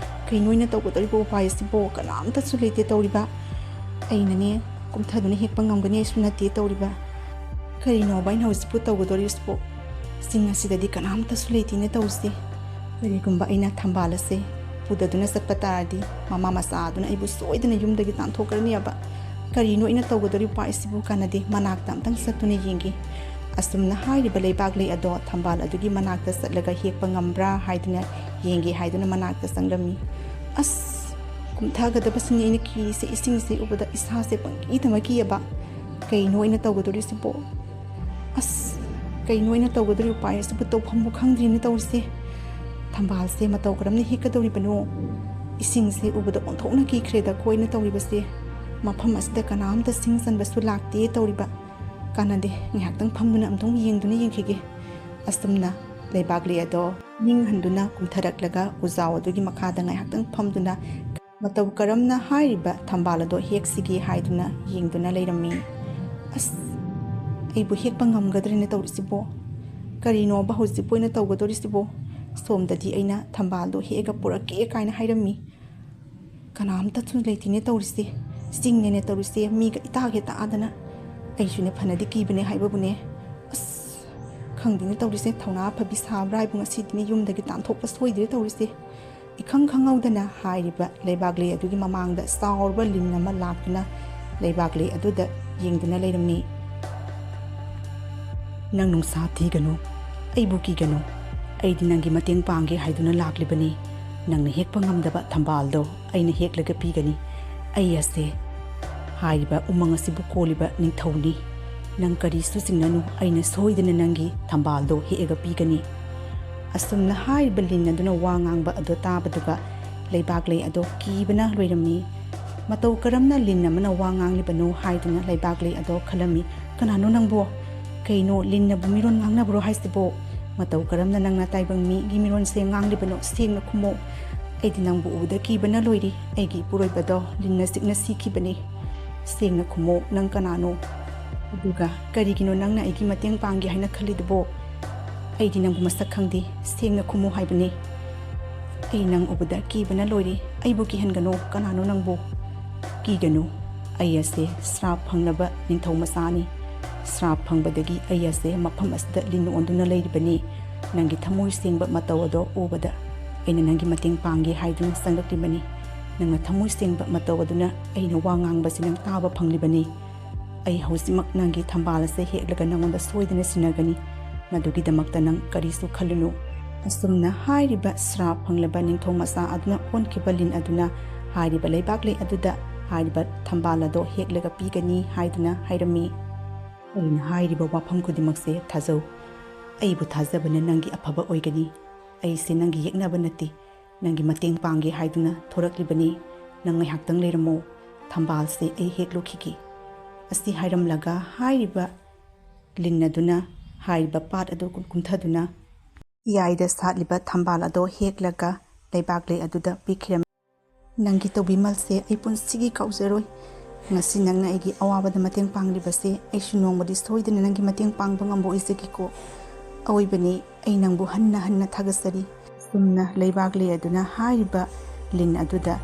"ꯀꯩꯅꯣ ꯑꯩꯅ ꯇꯧꯒꯗꯧꯔꯤꯕ ꯎꯄꯥꯏ ꯑꯁꯤꯕꯣ? ꯀꯅꯥꯝꯇꯁꯨ ꯂꯩꯇꯦ ꯇꯧꯔꯤꯕ꯫ ꯑꯩꯅꯅꯦ ꯀꯨꯝꯊꯗꯨꯅ ꯍꯦꯛꯄ ꯉꯝꯒꯅꯤ ꯍꯥꯏꯁꯨ ꯅꯠꯇꯦ ꯇꯧꯔꯤꯕ꯫ ꯀꯔꯤꯅꯣꯕ ꯑꯩꯅ ꯍꯧꯖꯤꯛꯄꯨ ꯇꯧꯒꯗꯧꯔꯤꯁꯤꯕꯣ? ꯆꯤꯡ ꯑꯁꯤꯗꯗꯤ ꯀꯅꯥꯝꯇꯁꯨ ꯂꯩꯇꯦꯅ ꯇꯧꯔꯤꯁꯦ꯫ ꯀꯔꯤꯒꯨꯝꯕ ꯑꯩꯅ ꯊꯝꯕꯥꯜ ꯑꯁꯦ ꯄꯨꯗꯗꯨꯅ ꯆꯠꯄ ꯇꯥꯔꯗꯤ ꯃꯃꯥ ꯃꯆꯥ ꯑꯗꯨꯅ ꯑꯩꯕꯨ ꯁꯣꯏꯗꯅ ꯌꯨꯝꯗꯒꯤ ꯇꯥꯟꯊꯣꯛꯈ꯭ꯔꯅꯦꯕ꯫ ꯀꯔꯤꯅꯣ ꯑꯩꯅ ꯇꯧꯒꯗꯧꯔꯤꯕ ꯎꯄꯥꯏꯁꯤꯕꯨ? ꯀꯥꯟꯅꯗꯦ, ꯃꯅꯥꯛꯇ ꯑꯝꯇꯪ ꯆꯠꯇꯨꯅ ꯌꯦꯡꯒꯦ꯫" ꯑꯁꯨꯝꯅ ꯍꯥꯏꯔꯤꯕ ꯂꯩꯕꯥꯛ ꯂꯩ ꯑꯗꯣ ꯊꯝꯕꯥꯜ ꯑꯗꯨꯒꯤ ꯃꯅꯥꯛꯇ ꯆꯠꯂꯒ ꯍꯦꯛꯄ ꯉꯝꯕ꯭ꯔꯥ ꯍꯥꯏꯗꯨꯅ ꯌꯦꯡꯒꯦ ꯍꯥꯏꯗꯨꯅ ꯃꯅꯥꯛꯇ ꯆꯪꯂꯝꯃꯤ꯫ ꯑꯁ, ꯀꯨꯝꯊꯒꯗꯕꯁꯤꯅꯤ ꯑꯩꯅ ꯀꯤꯔꯤꯁꯦ꯫ ꯏꯁꯤꯡꯁꯦ ꯎꯕꯗ ꯏꯁꯥꯁꯦ ꯄꯪꯀꯤꯗ ꯃꯀꯤꯑꯕ꯫ "ꯀꯩꯅꯣ ꯑꯩꯅ ꯇꯧꯒꯗꯧꯔꯤꯁꯤꯕꯣ? ꯑꯁ, ꯀꯩꯅꯣ ꯑꯩꯅ ꯇꯧꯒꯗꯧꯔꯤꯕ ꯎꯄꯥꯏ ꯑꯁꯤꯕꯨ? ꯇꯧꯐꯝꯕꯨ ꯈꯪꯗ꯭ꯔꯤꯅꯦ ꯇꯧꯔꯤꯁꯦ꯫ ꯊꯝꯕꯥꯜꯁꯦ ꯃꯇꯧ ꯀꯔꯝꯅ ꯍꯦꯛꯀꯗꯧꯔꯤꯕꯅꯣ? ꯏꯁꯤꯡꯁꯦ ꯎꯕꯗ ꯑꯣꯟꯊꯣꯛꯅ ꯀꯤꯈ꯭ꯔꯦꯗꯀꯣ ꯑꯩꯅ ꯇꯧꯔꯤꯕꯁꯦ꯫ ꯃꯐꯝ ꯑꯁꯤꯗ ꯀꯅꯥꯝꯇ ꯁꯤꯡ ꯆꯟꯕꯁꯨ ꯂꯥꯛꯇꯦ ꯇꯧꯔꯤꯕ꯫ ꯀꯥꯟꯅꯗꯦ, ꯉꯥꯏꯍꯥꯛꯇꯪ ꯐꯝꯗꯨꯅ ꯑꯃꯨꯛꯇꯪ ꯌꯦꯡꯗꯨꯅ ꯌꯦꯡꯈꯤꯒꯦ꯫" ꯑꯁꯨꯝꯅ ꯂꯩꯕꯥꯛ ꯂꯩ ꯑꯗꯣ ꯅꯤꯡꯍꯟꯗꯨꯅ ꯀꯨꯝꯊꯔꯛꯂꯒ ꯎꯖꯥꯎ ꯑꯗꯨꯒꯤ ꯃꯈꯥꯗ ꯉꯥꯏꯍꯥꯛꯇꯪ ꯐꯝꯗꯨꯅ ꯃꯇꯧ ꯀꯔꯝꯅ ꯍꯥꯏꯔꯤꯕ ꯊꯝꯕꯥꯜ ꯑꯗꯣ ꯍꯦꯛꯁꯤꯒꯦ ꯍꯥꯏꯗꯨꯅ ꯌꯦꯡꯗꯨꯅ ꯂꯩꯔꯝꯃꯤ꯫ "ꯑꯁ, ꯑꯩꯕꯨ ꯍꯦꯛꯄ ꯉꯝꯒꯗ꯭ꯔꯅ ꯇꯧꯔꯤꯁꯤꯕꯣ? ꯀꯔꯤꯅꯣꯕ ꯍꯧꯖꯤꯛꯄꯨ ꯑꯩꯅ ꯇꯧꯒꯗꯧꯔꯤꯁꯤꯕꯣ? ꯁꯣꯝꯗꯗꯤ ꯑꯩꯅ ꯊꯝꯕꯥꯜꯗꯣ ꯍꯦꯛꯑꯒ ꯄꯨꯔꯛꯀꯦ ꯀꯥꯏꯅ ꯍꯥꯏꯔꯝꯃꯤ꯫ ꯀꯅꯥꯝꯇꯁꯨ ꯂꯩꯇꯦꯅꯦ ꯇꯧꯔꯤꯁꯦ꯫ ꯆꯤꯡꯅꯦꯅꯦ ꯇꯧꯔꯤꯁꯦ, ꯃꯤꯒ ꯏꯇꯥ ꯍꯦꯛ ꯇꯥꯗꯅ꯫ ꯑꯩꯁꯨꯅꯦ ꯐꯅꯗꯤ ꯀꯤꯕꯅꯦ ꯍꯥꯏꯕꯕꯨꯅꯦ꯫ ꯑꯁ, ꯈꯪꯗꯦꯅꯦ ꯇꯧꯔꯤꯁꯦ, ꯊꯧꯅꯥ ꯐꯕꯤ ꯁꯥꯕ꯭ꯔꯥ ꯍꯥꯏꯕꯨ ꯉꯁꯤꯗꯤꯅꯦ ꯌꯨꯝꯗꯒꯤ ꯇꯥꯟꯊꯣꯛꯄ ꯁꯣꯏꯗ꯭ꯔꯦ ꯇꯧꯔꯤꯁꯦ꯫" ꯏꯈꯪ ꯈꯪꯍꯧꯗꯅ ꯍꯥꯏꯔꯤꯕ ꯂꯩꯕꯥꯛ ꯂꯩ ꯑꯗꯨꯒꯤ ꯃꯃꯥꯡꯗ ꯆꯥꯎꯔꯕ ꯂꯤꯟ ꯑꯃ ꯂꯥꯛꯇꯨꯅ ꯂꯩꯕꯥꯛ ꯂꯩ ꯑꯗꯨꯗ ꯌꯦꯡꯗꯨꯅ ꯂꯩꯔꯝꯃꯤ꯫ "ꯅꯪ ꯅꯨꯡꯁꯥ ꯊꯤꯒꯅꯨ, ꯑꯩꯕꯨ ꯀꯤꯒꯅꯨ꯫ ꯑꯩꯗꯤ ꯅꯪꯒꯤ ꯃꯇꯦꯡ ꯄꯥꯡꯒꯦ ꯍꯥꯏꯗꯨꯅ ꯂꯥꯛꯂꯤꯕꯅꯤ꯫ ꯅꯪꯅ ꯍꯦꯛꯄ ꯉꯝꯗꯕ ꯊꯝꯕꯥꯜꯗꯣ ꯑꯩꯅ ꯍꯦꯛꯂꯒ ꯄꯤꯒꯅꯤ꯫ ꯑꯩ ꯑꯁꯦ ꯍꯥꯏꯔꯤꯕ ꯎꯃꯪ ꯑꯁꯤꯕꯨ ꯀꯣꯜꯂꯤꯕ ꯅꯤꯡꯊꯧꯅꯤ꯫ ꯅꯪ ꯀꯔꯤꯁꯨ ꯆꯤꯡꯅꯅꯨ, ꯑꯩꯅ ꯁꯣꯏꯗꯅ ꯅꯪꯒꯤ ꯊꯝꯕꯥꯜꯗꯣ ꯍꯦꯛꯑꯒ ꯄꯤꯒꯅꯤ꯫" ꯑꯁꯨꯝꯅ ꯍꯥꯏꯔꯤꯕ ꯂꯤꯟ ꯑꯗꯨꯅ ꯋꯥ ꯉꯥꯡꯕ ꯑꯗꯨ ꯇꯥꯕꯗꯨꯒ ꯂꯩꯕꯥꯛ ꯂꯩ ꯑꯗꯣ ꯀꯤꯕꯅ ꯂꯣꯏꯔꯝꯃꯤ꯫ ꯃꯇꯧ ꯀꯔꯝꯅ ꯂꯤꯟ ꯑꯃꯅ ꯋꯥ ꯉꯥꯡꯂꯤꯕꯅꯣ ꯍꯥꯏꯗꯨꯅ ꯂꯩꯕꯥꯛ ꯂꯩ ꯑꯗꯣ ꯈꯜꯂꯝꯃꯤ꯫ "ꯀꯅꯥꯅꯣ ꯅꯪꯕꯣ? ꯀꯩꯅꯣ, ꯂꯤꯟꯅꯕꯨ ꯃꯤꯔꯣꯟ ꯉꯥꯡꯅꯕ꯭ꯔꯣ ꯍꯥꯏꯁꯤꯕꯣ? ꯃꯇꯧ ꯀꯔꯝꯅ ꯅꯪꯅ ꯇꯥꯏꯕꯪ ꯃꯤꯒꯤ ꯃꯤꯔꯣꯟꯁꯦ ꯉꯥꯡꯂꯤꯕꯅꯣ? ꯁꯦꯡꯅ ꯈꯨꯝꯃꯣ꯫ ꯑꯩꯗꯤ ꯅꯪꯕꯨ ꯎꯕꯗ ꯀꯤꯕꯅ ꯂꯣꯏꯔꯤ꯫ ꯑꯩꯒꯤ ꯏꯄꯨꯔꯣꯏꯕꯗꯣ ꯂꯤꯟꯅ ꯆꯤꯛꯅ ꯁꯤꯈꯤꯕꯅꯤ꯫" ꯁꯦꯡꯅ ꯈꯨꯝꯃꯣ, ꯅꯪ ꯀꯅꯥꯅꯣ? ꯑꯗꯨꯒ ꯀꯔꯤꯒꯤꯅꯣ ꯅꯪꯅ ꯑꯩꯒꯤ ꯃꯇꯦꯡ ꯄꯥꯡꯒꯦ ꯍꯥꯏꯅ ꯈꯜꯂꯤꯗꯨꯕꯣ? ꯑꯩꯗꯤ ꯅꯪꯕꯨ ꯃꯁꯛ ꯈꯪꯗꯦ, ꯁꯦꯡꯅ ꯈꯨꯝꯃꯨ ꯍꯥꯏꯕꯅꯤ꯫ ꯑꯩ ꯅꯪ ꯎꯕꯗ ꯀꯤꯕꯅ ꯂꯣꯏꯔꯦ꯫ ꯑꯩꯕꯨ ꯀꯤꯍꯟꯒꯅꯨ꯫ ꯀꯅꯥꯅꯣ ꯅꯪꯕꯨ? ꯀꯤꯒꯅꯨ꯫ ꯑꯩ ꯑꯁꯦ ꯁ꯭ꯔꯥꯞ ꯐꯪꯂꯕ ꯅꯤꯡꯊꯧ ꯃꯆꯥꯅꯤ꯫ ꯁ꯭ꯔꯥꯞ ꯐꯪꯕꯗꯒꯤ ꯑꯩ ꯑꯁꯦ ꯃꯐꯝ ꯑꯁꯤꯗ ꯂꯤꯟ ꯑꯣꯟꯗꯨꯅ ꯂꯩꯔꯤꯕꯅꯤ꯫ ꯅꯪꯒꯤ ꯊꯃꯣꯏ ꯁꯦꯡꯕ ꯃꯇꯧ ꯑꯗꯣ ꯎꯕꯗ ꯑꯩꯅ ꯅꯪꯒꯤ ꯃꯇꯦꯡ ꯄꯥꯡꯒꯦ ꯍꯥꯏꯗꯨꯅ ꯆꯪꯂꯛꯂꯤꯕꯅꯤ꯫ ꯅꯪꯅ ꯊꯃꯣꯏ ꯁꯦꯡꯕ ꯃꯇꯧ ꯑꯗꯨꯅ ꯑꯩꯅ ꯋꯥ ꯉꯥꯡꯕꯁꯤ ꯅꯪ ꯇꯥꯕ ꯐꯪꯂꯤꯕꯅꯤ꯫ ꯑꯩ ꯍꯧꯖꯤꯛꯃꯛ ꯅꯪꯒꯤ ꯊꯝꯕꯥꯜ ꯑꯁꯦ ꯍꯦꯛꯂꯒ ꯅꯪꯉꯣꯟꯗ ꯁꯣꯏꯗꯅ ꯁꯤꯟꯅꯒꯅꯤ꯫ ꯃꯗꯨꯒꯤꯗꯃꯛꯇ ꯅꯪ ꯀꯔꯤꯁꯨ ꯈꯜꯂꯨꯅꯨ꯫ ꯑꯁꯨꯝꯅ ꯍꯥꯏꯔꯤꯕ ꯁ꯭ꯔꯥꯞ ꯐꯪꯂꯕ ꯅꯤꯡꯊꯧ ꯃꯆꯥ ꯑꯗꯨꯅ ꯑꯣꯟꯈꯤꯕ ꯂꯤꯟ ꯑꯗꯨꯅ ꯍꯥꯏꯔꯤꯕ ꯂꯩꯕꯥꯛꯂꯩ ꯑꯗꯨꯗ ꯍꯥꯏꯔꯤꯕ ꯊꯝꯕꯥꯜ ꯑꯗꯣ ꯍꯦꯛꯂꯒ ꯄꯤꯒꯅꯤ ꯍꯥꯏꯗꯨꯅ ꯍꯥꯏꯔꯝꯃꯤ꯫ ꯑꯩꯅ ꯍꯥꯏꯔꯤꯕ ꯋꯥꯐꯝ ꯈꯨꯗꯤꯡꯃꯛꯁꯦ ꯊꯥꯖꯧ꯫ ꯑꯩꯕꯨ ꯊꯥꯖꯕꯅ ꯅꯪꯒꯤ ꯑꯐꯕ ꯑꯣꯏꯒꯅꯤ꯫ ꯑꯩꯁꯦ ꯅꯪꯒꯤ ꯌꯦꯛꯅꯕ ꯅꯠꯇꯦ꯫ ꯅꯪꯒꯤ ꯃꯇꯦꯡ ꯄꯥꯡꯒꯦ ꯍꯥꯏꯗꯨꯅ ꯊꯣꯔꯛꯂꯤꯕꯅꯤ꯫ ꯅꯪ ꯉꯥꯏꯍꯥꯛꯇꯪ ꯂꯩꯔꯝꯃꯣ꯫ ꯊꯝꯕꯥꯜꯁꯦ ꯑꯩ ꯍꯦꯛꯂꯨꯈꯤꯒꯦ꯫ ꯑꯁꯤ ꯍꯥꯏꯔꯝꯂꯒ ꯍꯥꯏꯔꯤꯕ ꯂꯤꯟ ꯑꯗꯨꯅ ꯍꯥꯏꯔꯤꯕ ꯄꯥꯠ ꯑꯗꯨ ꯀꯨꯝ-, ꯀꯨꯝꯊꯗꯨꯅ ꯏꯌꯥꯏꯗ ꯁꯥꯠꯂꯤꯕ ꯊꯝꯕꯥꯜ ꯑꯗꯣ ꯍꯦꯛꯂꯒ ꯂꯩꯕꯥꯛꯂꯩ ꯑꯗꯨꯗ ꯄꯤꯈꯤꯔꯝꯃꯤ꯫ ꯅꯪꯒꯤ ꯇꯧꯕꯤꯃꯜꯁꯦ ꯑꯩ ꯄꯨꯟꯁꯤꯒꯤ ꯀꯥꯎꯖꯔꯣꯏ꯫ ꯉꯁꯤ ꯅꯪꯅ ꯑꯩꯒꯤ ꯑꯋꯥꯕꯗ ꯃꯇꯦꯡ ꯄꯥꯡꯂꯤꯕꯁꯦ ꯑꯩꯁꯨ ꯅꯣꯡꯃꯗꯤ ꯁꯣꯏꯗꯅ ꯅꯪꯒꯤ ꯃꯇꯦꯡ ꯄꯥꯡꯕ ꯉꯝꯕ ꯑꯣꯏꯖꯒꯦꯀꯣ꯫ ꯑꯑꯣꯏꯕꯅꯤ, ꯑꯩ ꯅꯪꯕꯨ ꯍꯟꯅ ꯍꯟꯅ ꯊꯥꯒꯠꯆꯔꯤ꯫ ꯑꯁꯨꯝꯅ ꯂꯩꯕꯥꯛꯂꯩ ꯑꯗꯨꯅ ꯍꯥꯏꯔꯤꯕ ꯂꯤꯟ ꯑꯗꯨꯗ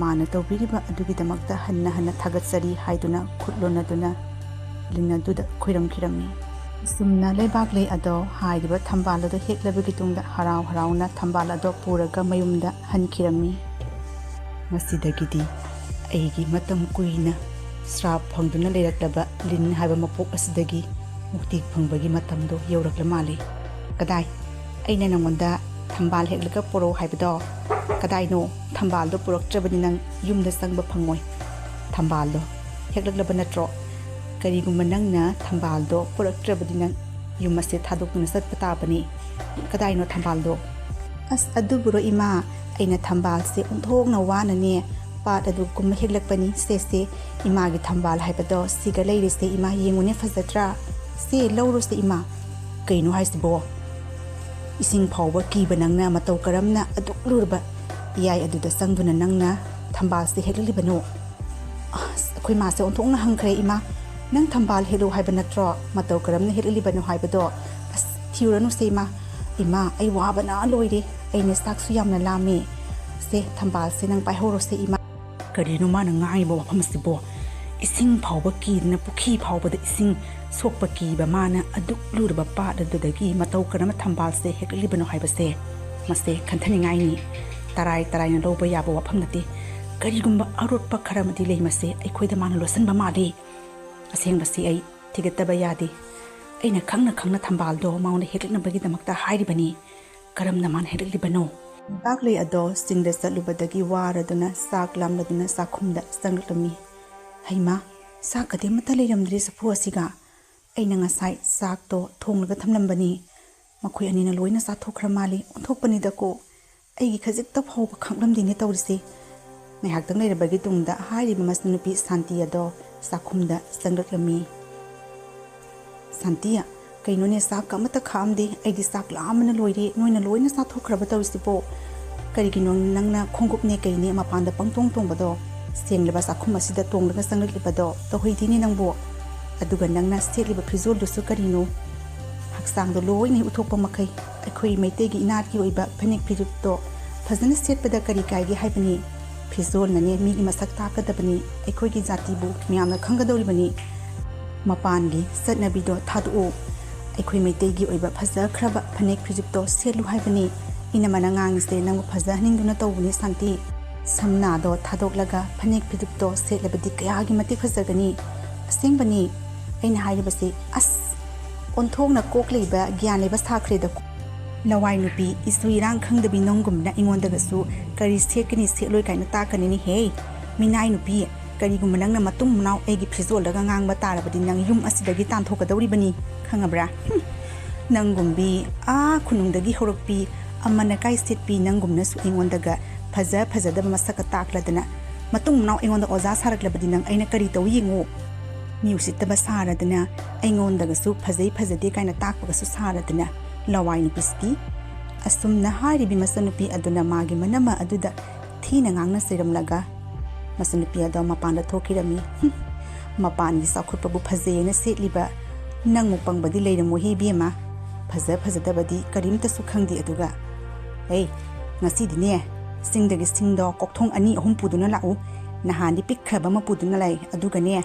ꯃꯥꯅ ꯇꯧꯕꯤꯔꯤꯕ ꯑꯗꯨꯒꯤꯗꯃꯛꯇ ꯍꯟꯅ ꯍꯟꯅ ꯊꯥꯒꯠꯆꯔꯤ ꯍꯥꯏꯗꯨꯅ ꯈꯨꯠ ꯂꯣꯟꯅꯗꯨꯅ ꯂꯤꯟ ꯑꯗꯨꯗ ꯈꯣꯏꯔꯝꯈꯤꯔꯝꯃꯤ꯫ ꯑꯁꯨꯝꯅ ꯂꯩꯕꯥꯛꯂꯩ ꯑꯗꯣ ꯍꯥꯏꯔꯤꯕ ꯊꯝꯕꯥꯜ ꯑꯗꯣ ꯍꯦꯛꯂꯕꯒꯤ ꯇꯨꯡꯗ ꯍꯔꯥꯎ ꯍꯔꯥꯎꯅ ꯊꯝꯕꯥꯜ ꯑꯗꯣ ꯄꯨꯔꯒ ꯃꯌꯨꯝꯗ ꯍꯟꯈꯤꯔꯝꯃꯤ꯫ ꯃꯁꯤꯗꯒꯤꯗꯤ ꯑꯩꯒꯤ ꯃꯇꯝ ꯀꯨꯏꯅ ꯁ꯭ꯔꯥꯞ ꯐꯪꯗꯨꯅ ꯂꯩꯔꯛꯂꯕ ꯂꯤꯟ ꯍꯥꯏꯕ ꯃꯄꯣꯛ ꯑꯁꯤꯗꯒꯤ ꯃꯨꯛꯇꯤ ꯐꯪꯕꯒꯤ ꯃꯇꯝꯗꯣ ꯌꯧꯔꯛꯂ ꯃꯥꯜꯂꯦ꯫ "ꯀꯗꯥꯏ? ꯑꯩꯅ ꯅꯪꯉꯣꯟꯗ ꯊꯝꯕꯥꯜ ꯍꯦꯛꯂꯒ ꯄꯨꯔꯛꯑꯣ ꯍꯥꯏꯕꯗꯣ ꯀꯗꯥꯏꯅꯣ? ꯊꯝꯕꯥꯜꯗꯣ ꯄꯨꯔꯛꯇ꯭ꯔꯕꯗꯤ ꯅꯪ ꯌꯨꯝꯗ ꯆꯪꯕ ꯐꯪꯉꯣꯏ꯫ ꯊꯝꯕꯥꯜꯗꯣ ꯍꯦꯛꯂꯛꯂꯕ ꯅꯠꯇ꯭ꯔꯣ? ꯀꯔꯤꯒꯨꯝꯕ ꯅꯪꯅ ꯊꯝꯕꯥꯜꯗꯣ ꯄꯨꯔꯛꯇ꯭ꯔꯕꯗꯤ ꯅꯪ ꯌꯨꯝ ꯑꯁꯦ ꯊꯥꯗꯣꯛꯇꯨꯅ ꯆꯠꯄ ꯇꯥꯕꯅꯤ꯫ ꯀꯗꯥꯏꯅꯣ ꯊꯝꯕꯥꯜꯗꯣ?" "ꯑꯁ, ꯑꯗꯨꯕꯨꯔꯣ ꯏꯃꯥ, ꯑꯩꯅ ꯊꯝꯕꯥꯜꯁꯦ ꯑꯣꯟꯊꯣꯛꯅ ꯋꯥꯅꯅꯦ ꯄꯥꯠ ꯑꯗꯨ ꯀꯨꯝꯃ ꯍꯦꯛꯂꯛꯄꯅꯤ꯫ ꯁꯦ, ꯁꯦ, ꯏꯃꯥꯒꯤ ꯊꯝꯕꯥꯜ ꯍꯥꯏꯕꯗꯣ ꯁꯤꯒ ꯂꯩꯔꯤꯁꯦ ꯏꯃꯥ, ꯌꯦꯡꯉꯨꯅꯦ, ꯐꯖꯗ꯭ꯔꯥ? ꯁꯦ, ꯂꯧꯔꯨꯁꯦ ꯏꯃꯥ꯫" "ꯀꯩꯅꯣ ꯍꯥꯏꯁꯤꯕꯣ? ꯏꯁꯤꯡ ꯐꯥꯎꯕ ꯀꯤꯕ ꯅꯪꯅ ꯃꯇꯧ ꯀꯔꯝꯅ ꯑꯗꯨꯛ ꯂꯨꯔꯕ ꯏꯌꯥꯏ ꯑꯗꯨꯗ ꯆꯪꯗꯨꯅ ꯅꯪꯅ ꯊꯝꯕꯥꯜꯁꯦ ꯍꯦꯛꯂꯛꯂꯤꯕꯅꯣ?" "ꯑꯁ, ꯑꯩꯈꯣꯏ ꯃꯥꯁꯦ ꯑꯣꯟꯊꯣꯛꯅ ꯍꯪꯈ꯭ꯔꯦ, "ꯏꯃꯥ, ꯅꯪ ꯊꯝꯕꯥꯜ ꯍꯦꯛꯂꯨ ꯍꯥꯏꯕ ꯅꯠꯇ꯭ꯔꯣ? ꯃꯇꯧ ꯀꯔꯝꯅ ꯍꯦꯛꯂꯛꯂꯤꯕꯅꯣ ꯍꯥꯏꯕꯗꯣ?" "ꯑꯁ, ꯊꯤꯔꯨꯔꯅꯨꯁꯦ ꯏꯃꯥ꯫ ꯏꯃꯥ, ꯑꯩ ꯋꯥꯕꯅ ꯂꯣꯏꯔꯦ꯫ ꯑꯩꯅ ꯆꯥꯛꯁꯨ ꯌꯥꯝꯅ ꯂꯥꯝꯃꯦ꯫ ꯁꯦ, ꯊꯝꯕꯥꯜꯁꯦ ꯅꯪ ꯄꯥꯏꯍꯧꯔꯣꯁꯦ ꯏꯃꯥ꯫" ꯀꯔꯤꯅꯣ ꯃꯥꯅ ꯉꯥꯡꯉꯤꯕ ꯋꯥꯐꯝ ꯑꯁꯤꯕꯣ? ꯏꯁꯤꯡ ꯐꯥꯎꯕ ꯀꯤꯗꯅ ꯄꯨꯈ꯭ꯔꯤ ꯐꯥꯎꯕꯗ ꯏꯁꯤꯡ ꯁꯣꯛꯄ ꯀꯤꯕ ꯃꯥꯅ ꯑꯗꯨꯛ ꯂꯨꯔꯕ ꯄꯥꯠ ꯑꯗꯨꯗꯒꯤ ꯃꯇꯧ ꯀꯔꯝꯅ ꯊꯝꯕꯥꯜꯁꯦ ꯍꯦꯛꯂꯤꯕꯅꯣ ꯍꯥꯏꯕꯁꯦ, ꯃꯁꯦ ꯈꯟꯊꯅꯤꯡꯉꯥꯏꯅꯤ꯫ ꯇꯔꯥꯏ ꯇꯔꯥꯏꯅ ꯂꯧꯕ ꯌꯥꯕ ꯋꯥꯐꯝ ꯅꯠꯇꯦ꯫ ꯀꯔꯤꯒꯨꯝꯕ ꯑꯔꯣꯠꯄ ꯈꯔ ꯑꯃꯗꯤ ꯂꯩ ꯃꯁꯦ ꯑꯩꯈꯣꯏꯗ ꯃꯥꯅ ꯂꯣꯠꯁꯤꯟꯕ ꯃꯥꯜꯂꯤ꯫ ꯑꯁꯦꯡꯕꯁꯤ ꯑꯩ ꯊꯤꯒꯠꯇꯕ ꯌꯥꯗꯦ꯫ ꯑꯩꯅ ꯈꯪꯅ ꯈꯪꯅ ꯊꯝꯕꯥꯜꯗꯣ ꯃꯉꯣꯟꯗ ꯍꯦꯛꯂꯛꯅꯕꯒꯤꯗꯃꯛꯇ ꯍꯥꯏꯔꯤꯕꯅꯤ꯫ ꯀꯔꯝꯅ ꯃꯥꯅ ꯍꯦꯛꯂꯛꯂꯤꯕꯅꯣ? ꯂꯩꯕꯥꯛꯂꯩ ꯑꯗꯣ ꯆꯤꯡꯗ ꯆꯠꯂꯨꯕꯗꯒꯤ ꯋꯥꯔꯗꯨꯅ ꯆꯥꯛ ꯂꯥꯝꯂꯗꯨꯅ ꯆꯥꯛꯈꯨꯝꯗ ꯆꯪꯂꯛꯂꯝꯃꯤ꯫ "ꯍꯩꯃꯥ, ꯆꯥꯛꯀꯗꯤ ꯑꯃꯠꯇ ꯂꯩꯔꯝꯗ꯭ꯔꯦ ꯆꯐꯨ ꯑꯁꯤꯒ꯫ ꯑꯩꯅ ꯉꯁꯥꯏ ꯆꯥꯛꯇꯣ ꯊꯣꯡꯂꯒ ꯊꯝꯂꯝꯕꯅꯤ꯫ ꯃꯈꯣꯏ ꯑꯅꯤꯅ ꯂꯣꯏꯅ ꯆꯥꯊꯣꯛꯈ꯭ꯔ ꯃꯥꯜꯂꯤ꯫ ꯑꯣꯟꯊꯣꯛꯄꯅꯤꯗꯀꯣ꯫ ꯑꯩꯒꯤ ꯈꯖꯤꯛꯇ ꯐꯥꯎꯕ ꯈꯪꯂꯝꯗꯦꯅꯦ ꯇꯧꯔꯤꯁꯦ꯫" ꯉꯥꯏꯍꯥꯛꯇꯪ ꯂꯩꯔꯕꯒꯤ ꯇꯨꯡꯗ ꯍꯥꯏꯔꯤꯕ ꯃꯆꯟꯅꯨꯄꯤ ꯁꯥꯟꯇꯤ ꯑꯗꯣ ꯆꯥꯛꯈꯨꯝꯗ ꯆꯪꯂꯛꯂꯝꯃꯤ꯫ "ꯁꯥꯟꯇꯤ, ꯀꯩꯅꯣꯅꯦ, ꯆꯥꯛꯀ ꯑꯃꯠꯇ ꯈꯥꯛꯑꯝꯗꯦ? ꯑꯩꯗꯤ ꯆꯥꯛ ꯂꯥꯝꯕꯅ ꯂꯣꯏꯔꯦ꯫ ꯅꯣꯏꯅ ꯂꯣꯏꯅ ꯆꯥꯊꯣꯛꯈ꯭ꯔꯕ ꯇꯧꯔꯤꯁꯤꯕꯣ? ꯀꯔꯤꯒꯤꯅꯣ ꯅꯪꯅ ꯈꯣꯡꯎꯞꯅꯦ ꯀꯩꯅꯦ ꯃꯄꯥꯟꯗ ꯄꯪꯇꯣꯡ ꯇꯣꯡꯕꯗꯣ? ꯁꯦꯡꯂꯕ ꯆꯥꯛꯈꯨꯝ ꯑꯁꯤꯗ ꯇꯣꯡꯂꯒ ꯆꯪꯂꯛꯂꯤꯕꯗꯣ ꯇꯧꯍꯩꯗꯦꯅꯦ ꯅꯪꯕꯨ꯫ ꯑꯗꯨꯒ ꯅꯪꯅ ꯁꯦꯠꯂꯤꯕ ꯐꯤꯖꯣꯜꯗꯨꯁꯨ ꯀꯔꯤꯅꯣ? ꯍꯛꯆꯥꯡꯗꯣ ꯂꯣꯏꯅ ꯎꯠꯊꯣꯛꯄ ꯃꯈꯩ꯫ ꯑꯩꯈꯣꯏ ꯃꯩꯇꯩꯒꯤ ꯏꯅꯥꯠꯀꯤ ꯑꯣꯏꯕ ꯐꯅꯦꯛ ꯐꯤꯖꯨꯞꯇꯣ ꯐꯖꯅ ꯁꯦꯠꯄꯗ ꯀꯔꯤ ꯀꯥꯏꯒꯦ ꯍꯥꯏꯕꯅꯤ? ꯐꯤꯖꯣꯜꯅꯅꯦ ꯃꯤꯒꯤ ꯃꯁꯛ ꯇꯥꯛꯀꯗꯕꯅꯤ꯫ ꯑꯩꯈꯣꯏꯒꯤ ꯖꯥꯇꯤꯕꯨ ꯃꯌꯥꯝꯅ ꯈꯪꯒꯗꯧꯔꯤꯕꯅꯤ꯫ ꯃꯄꯥꯟꯒꯤ ꯆꯠꯅꯕꯤꯗꯣ ꯊꯥꯗꯣꯛꯎ꯫ ꯑꯩꯈꯣꯏ ꯃꯩꯇꯩꯒꯤ ꯑꯣꯏꯕ ꯐꯖꯈ꯭ꯔꯕ ꯐꯅꯦꯛ ꯐꯤꯖꯨꯞꯇꯣ ꯁꯦꯠꯂꯨ ꯍꯥꯏꯕꯅꯤ꯫ ꯏꯅꯝꯃꯅ ꯉꯥꯡꯉꯤꯁꯦ ꯅꯪꯕꯨ ꯐꯖꯍꯟꯅꯤꯡꯗꯨꯅ ꯇꯧꯕꯅꯤ ꯁꯥꯟꯇꯤ꯫ ꯁꯝꯅꯥꯗꯣ ꯊꯥꯗꯣꯛꯂꯒ ꯐꯅꯦꯛ ꯐꯤꯖꯨꯞꯇꯣ ꯁꯦꯠꯂꯕꯗꯤ ꯀꯌꯥꯒꯤ ꯃꯇꯤꯛ ꯐꯖꯒꯅꯤ꯫ ꯑꯁꯦꯡꯕꯅꯤ꯫ ꯑꯩꯅ ꯍꯥꯏꯔꯤꯕꯁꯤ ꯑꯁ ꯑꯣꯟꯊꯣꯛꯅ ꯀꯣꯛ ꯂꯩꯕ, ꯒ꯭ꯌꯥꯟ ꯂꯩꯕ ꯁꯥꯈ꯭ꯔꯦꯗꯀꯣ꯫ ꯂꯋꯥꯏ ꯅꯨꯄꯤ, ꯏꯁꯨ ꯏꯔꯥꯡ ꯈꯪꯗꯕꯤ ꯅꯪꯒꯨꯝꯕꯅ ꯑꯩꯉꯣꯟꯗꯒꯁꯨ ꯀꯔꯤ ꯁꯦꯠꯀꯅꯤ ꯁꯦꯠꯂꯣꯏ ꯀꯥꯏꯅ ꯇꯥꯛꯀꯅꯤꯅꯦꯍꯦ꯫ ꯃꯤꯅꯥꯏ ꯅꯨꯄꯤ, ꯀꯔꯤꯒꯨꯝꯕ ꯅꯪꯅ ꯃꯇꯨꯡ ꯃꯅꯥꯎ ꯑꯩꯒꯤ ꯐꯤꯖꯣꯜꯗꯒ ꯉꯥꯡꯕ ꯇꯥꯔꯕꯗꯤ ꯅꯪ ꯌꯨꯝ ꯑꯁꯤꯗꯒꯤ ꯇꯥꯟꯊꯣꯛꯀꯗꯧꯔꯤꯕꯅꯤ, ꯈꯪꯉꯕ꯭ꯔꯥ? ꯍꯨꯝ, ꯅꯪꯒꯨꯝꯕꯤ, ꯑꯥ ꯈꯨꯅꯨꯡꯗꯒꯤ ꯍꯧꯔꯛꯄꯤ, ꯑꯃꯅ ꯀꯥꯏ ꯁꯦꯠꯄꯤ ꯅꯪꯒꯨꯝꯅꯁꯨ ꯑꯩꯉꯣꯟꯗꯒ ꯐꯖ ꯐꯖꯗꯕ ꯃꯁꯛꯀ ꯇꯥꯛꯂꯗꯅ ꯃꯇꯨꯡ ꯃꯅꯥꯎ ꯑꯩꯉꯣꯟꯗ ꯑꯣꯖꯥ ꯁꯥꯔꯛꯂꯕꯗꯤ ꯅꯪ ꯑꯩꯅ ꯀꯔꯤ ꯇꯧꯏ ꯌꯦꯡꯉꯨ꯫ ꯃꯤ ꯎꯁꯤꯠꯇꯕ ꯁꯥꯔꯗꯅ ꯑꯩꯉꯣꯟꯗꯒꯁꯨ ꯐꯖꯩ ꯐꯖꯗꯦ ꯀꯥꯏꯅ ꯇꯥꯛꯄꯒꯁꯨ ꯁꯥꯔꯗꯅ ꯂꯋꯥꯏ ꯅꯨꯄꯤꯁꯤꯗꯤ꯫ ꯑꯁꯨꯝꯅ ꯍꯥꯏꯔꯤꯕꯤ ꯃꯆꯟꯅꯨꯄꯤ ꯑꯗꯨꯅ ꯃꯥꯒꯤ ꯃꯅꯝꯃ ꯑꯗꯨꯗ ꯊꯤꯅ ꯉꯥꯡꯅ ꯆꯩꯔꯝꯂꯒ ꯃꯆꯟꯅꯨꯄꯤ ꯑꯗꯣ ꯃꯄꯥꯟꯗ ꯊꯣꯛꯈꯤꯔꯝꯃꯤ꯫ "ꯍꯨꯝ, ꯃꯄꯥꯟꯒꯤ ꯆꯥꯎꯈꯠꯄꯕꯨ ꯐꯖꯩꯌꯦꯅ ꯁꯦꯠꯂꯤꯕ, ꯅꯪꯃꯨꯛ ꯄꯪꯕꯗꯤ ꯂꯩꯔꯝꯃꯣꯏꯍꯦ ꯏꯕꯦꯝꯃ꯫ ꯐꯖ ꯐꯖꯗꯕꯗꯤ ꯀꯔꯤꯝꯇꯁꯨ ꯈꯪꯗꯦ꯫ ꯑꯗꯨꯒ, ꯑꯦ, ꯉꯁꯤꯗꯤꯅꯦ, ꯆꯤꯡꯗꯒꯤ ꯁꯤꯡꯗꯣ ꯀꯣꯛꯊꯣꯡ ꯑꯅꯤ ꯑꯍꯨꯝ ꯄꯨꯗꯨꯅ ꯂꯥꯛꯎ꯫ ꯅꯍꯥꯟꯗꯤ ꯄꯤꯛꯈ꯭ꯔꯕ ꯑꯃ ꯄꯨꯗꯨꯅ ꯂꯥꯛꯏ꯫ ꯑꯗꯨꯒꯅꯦ,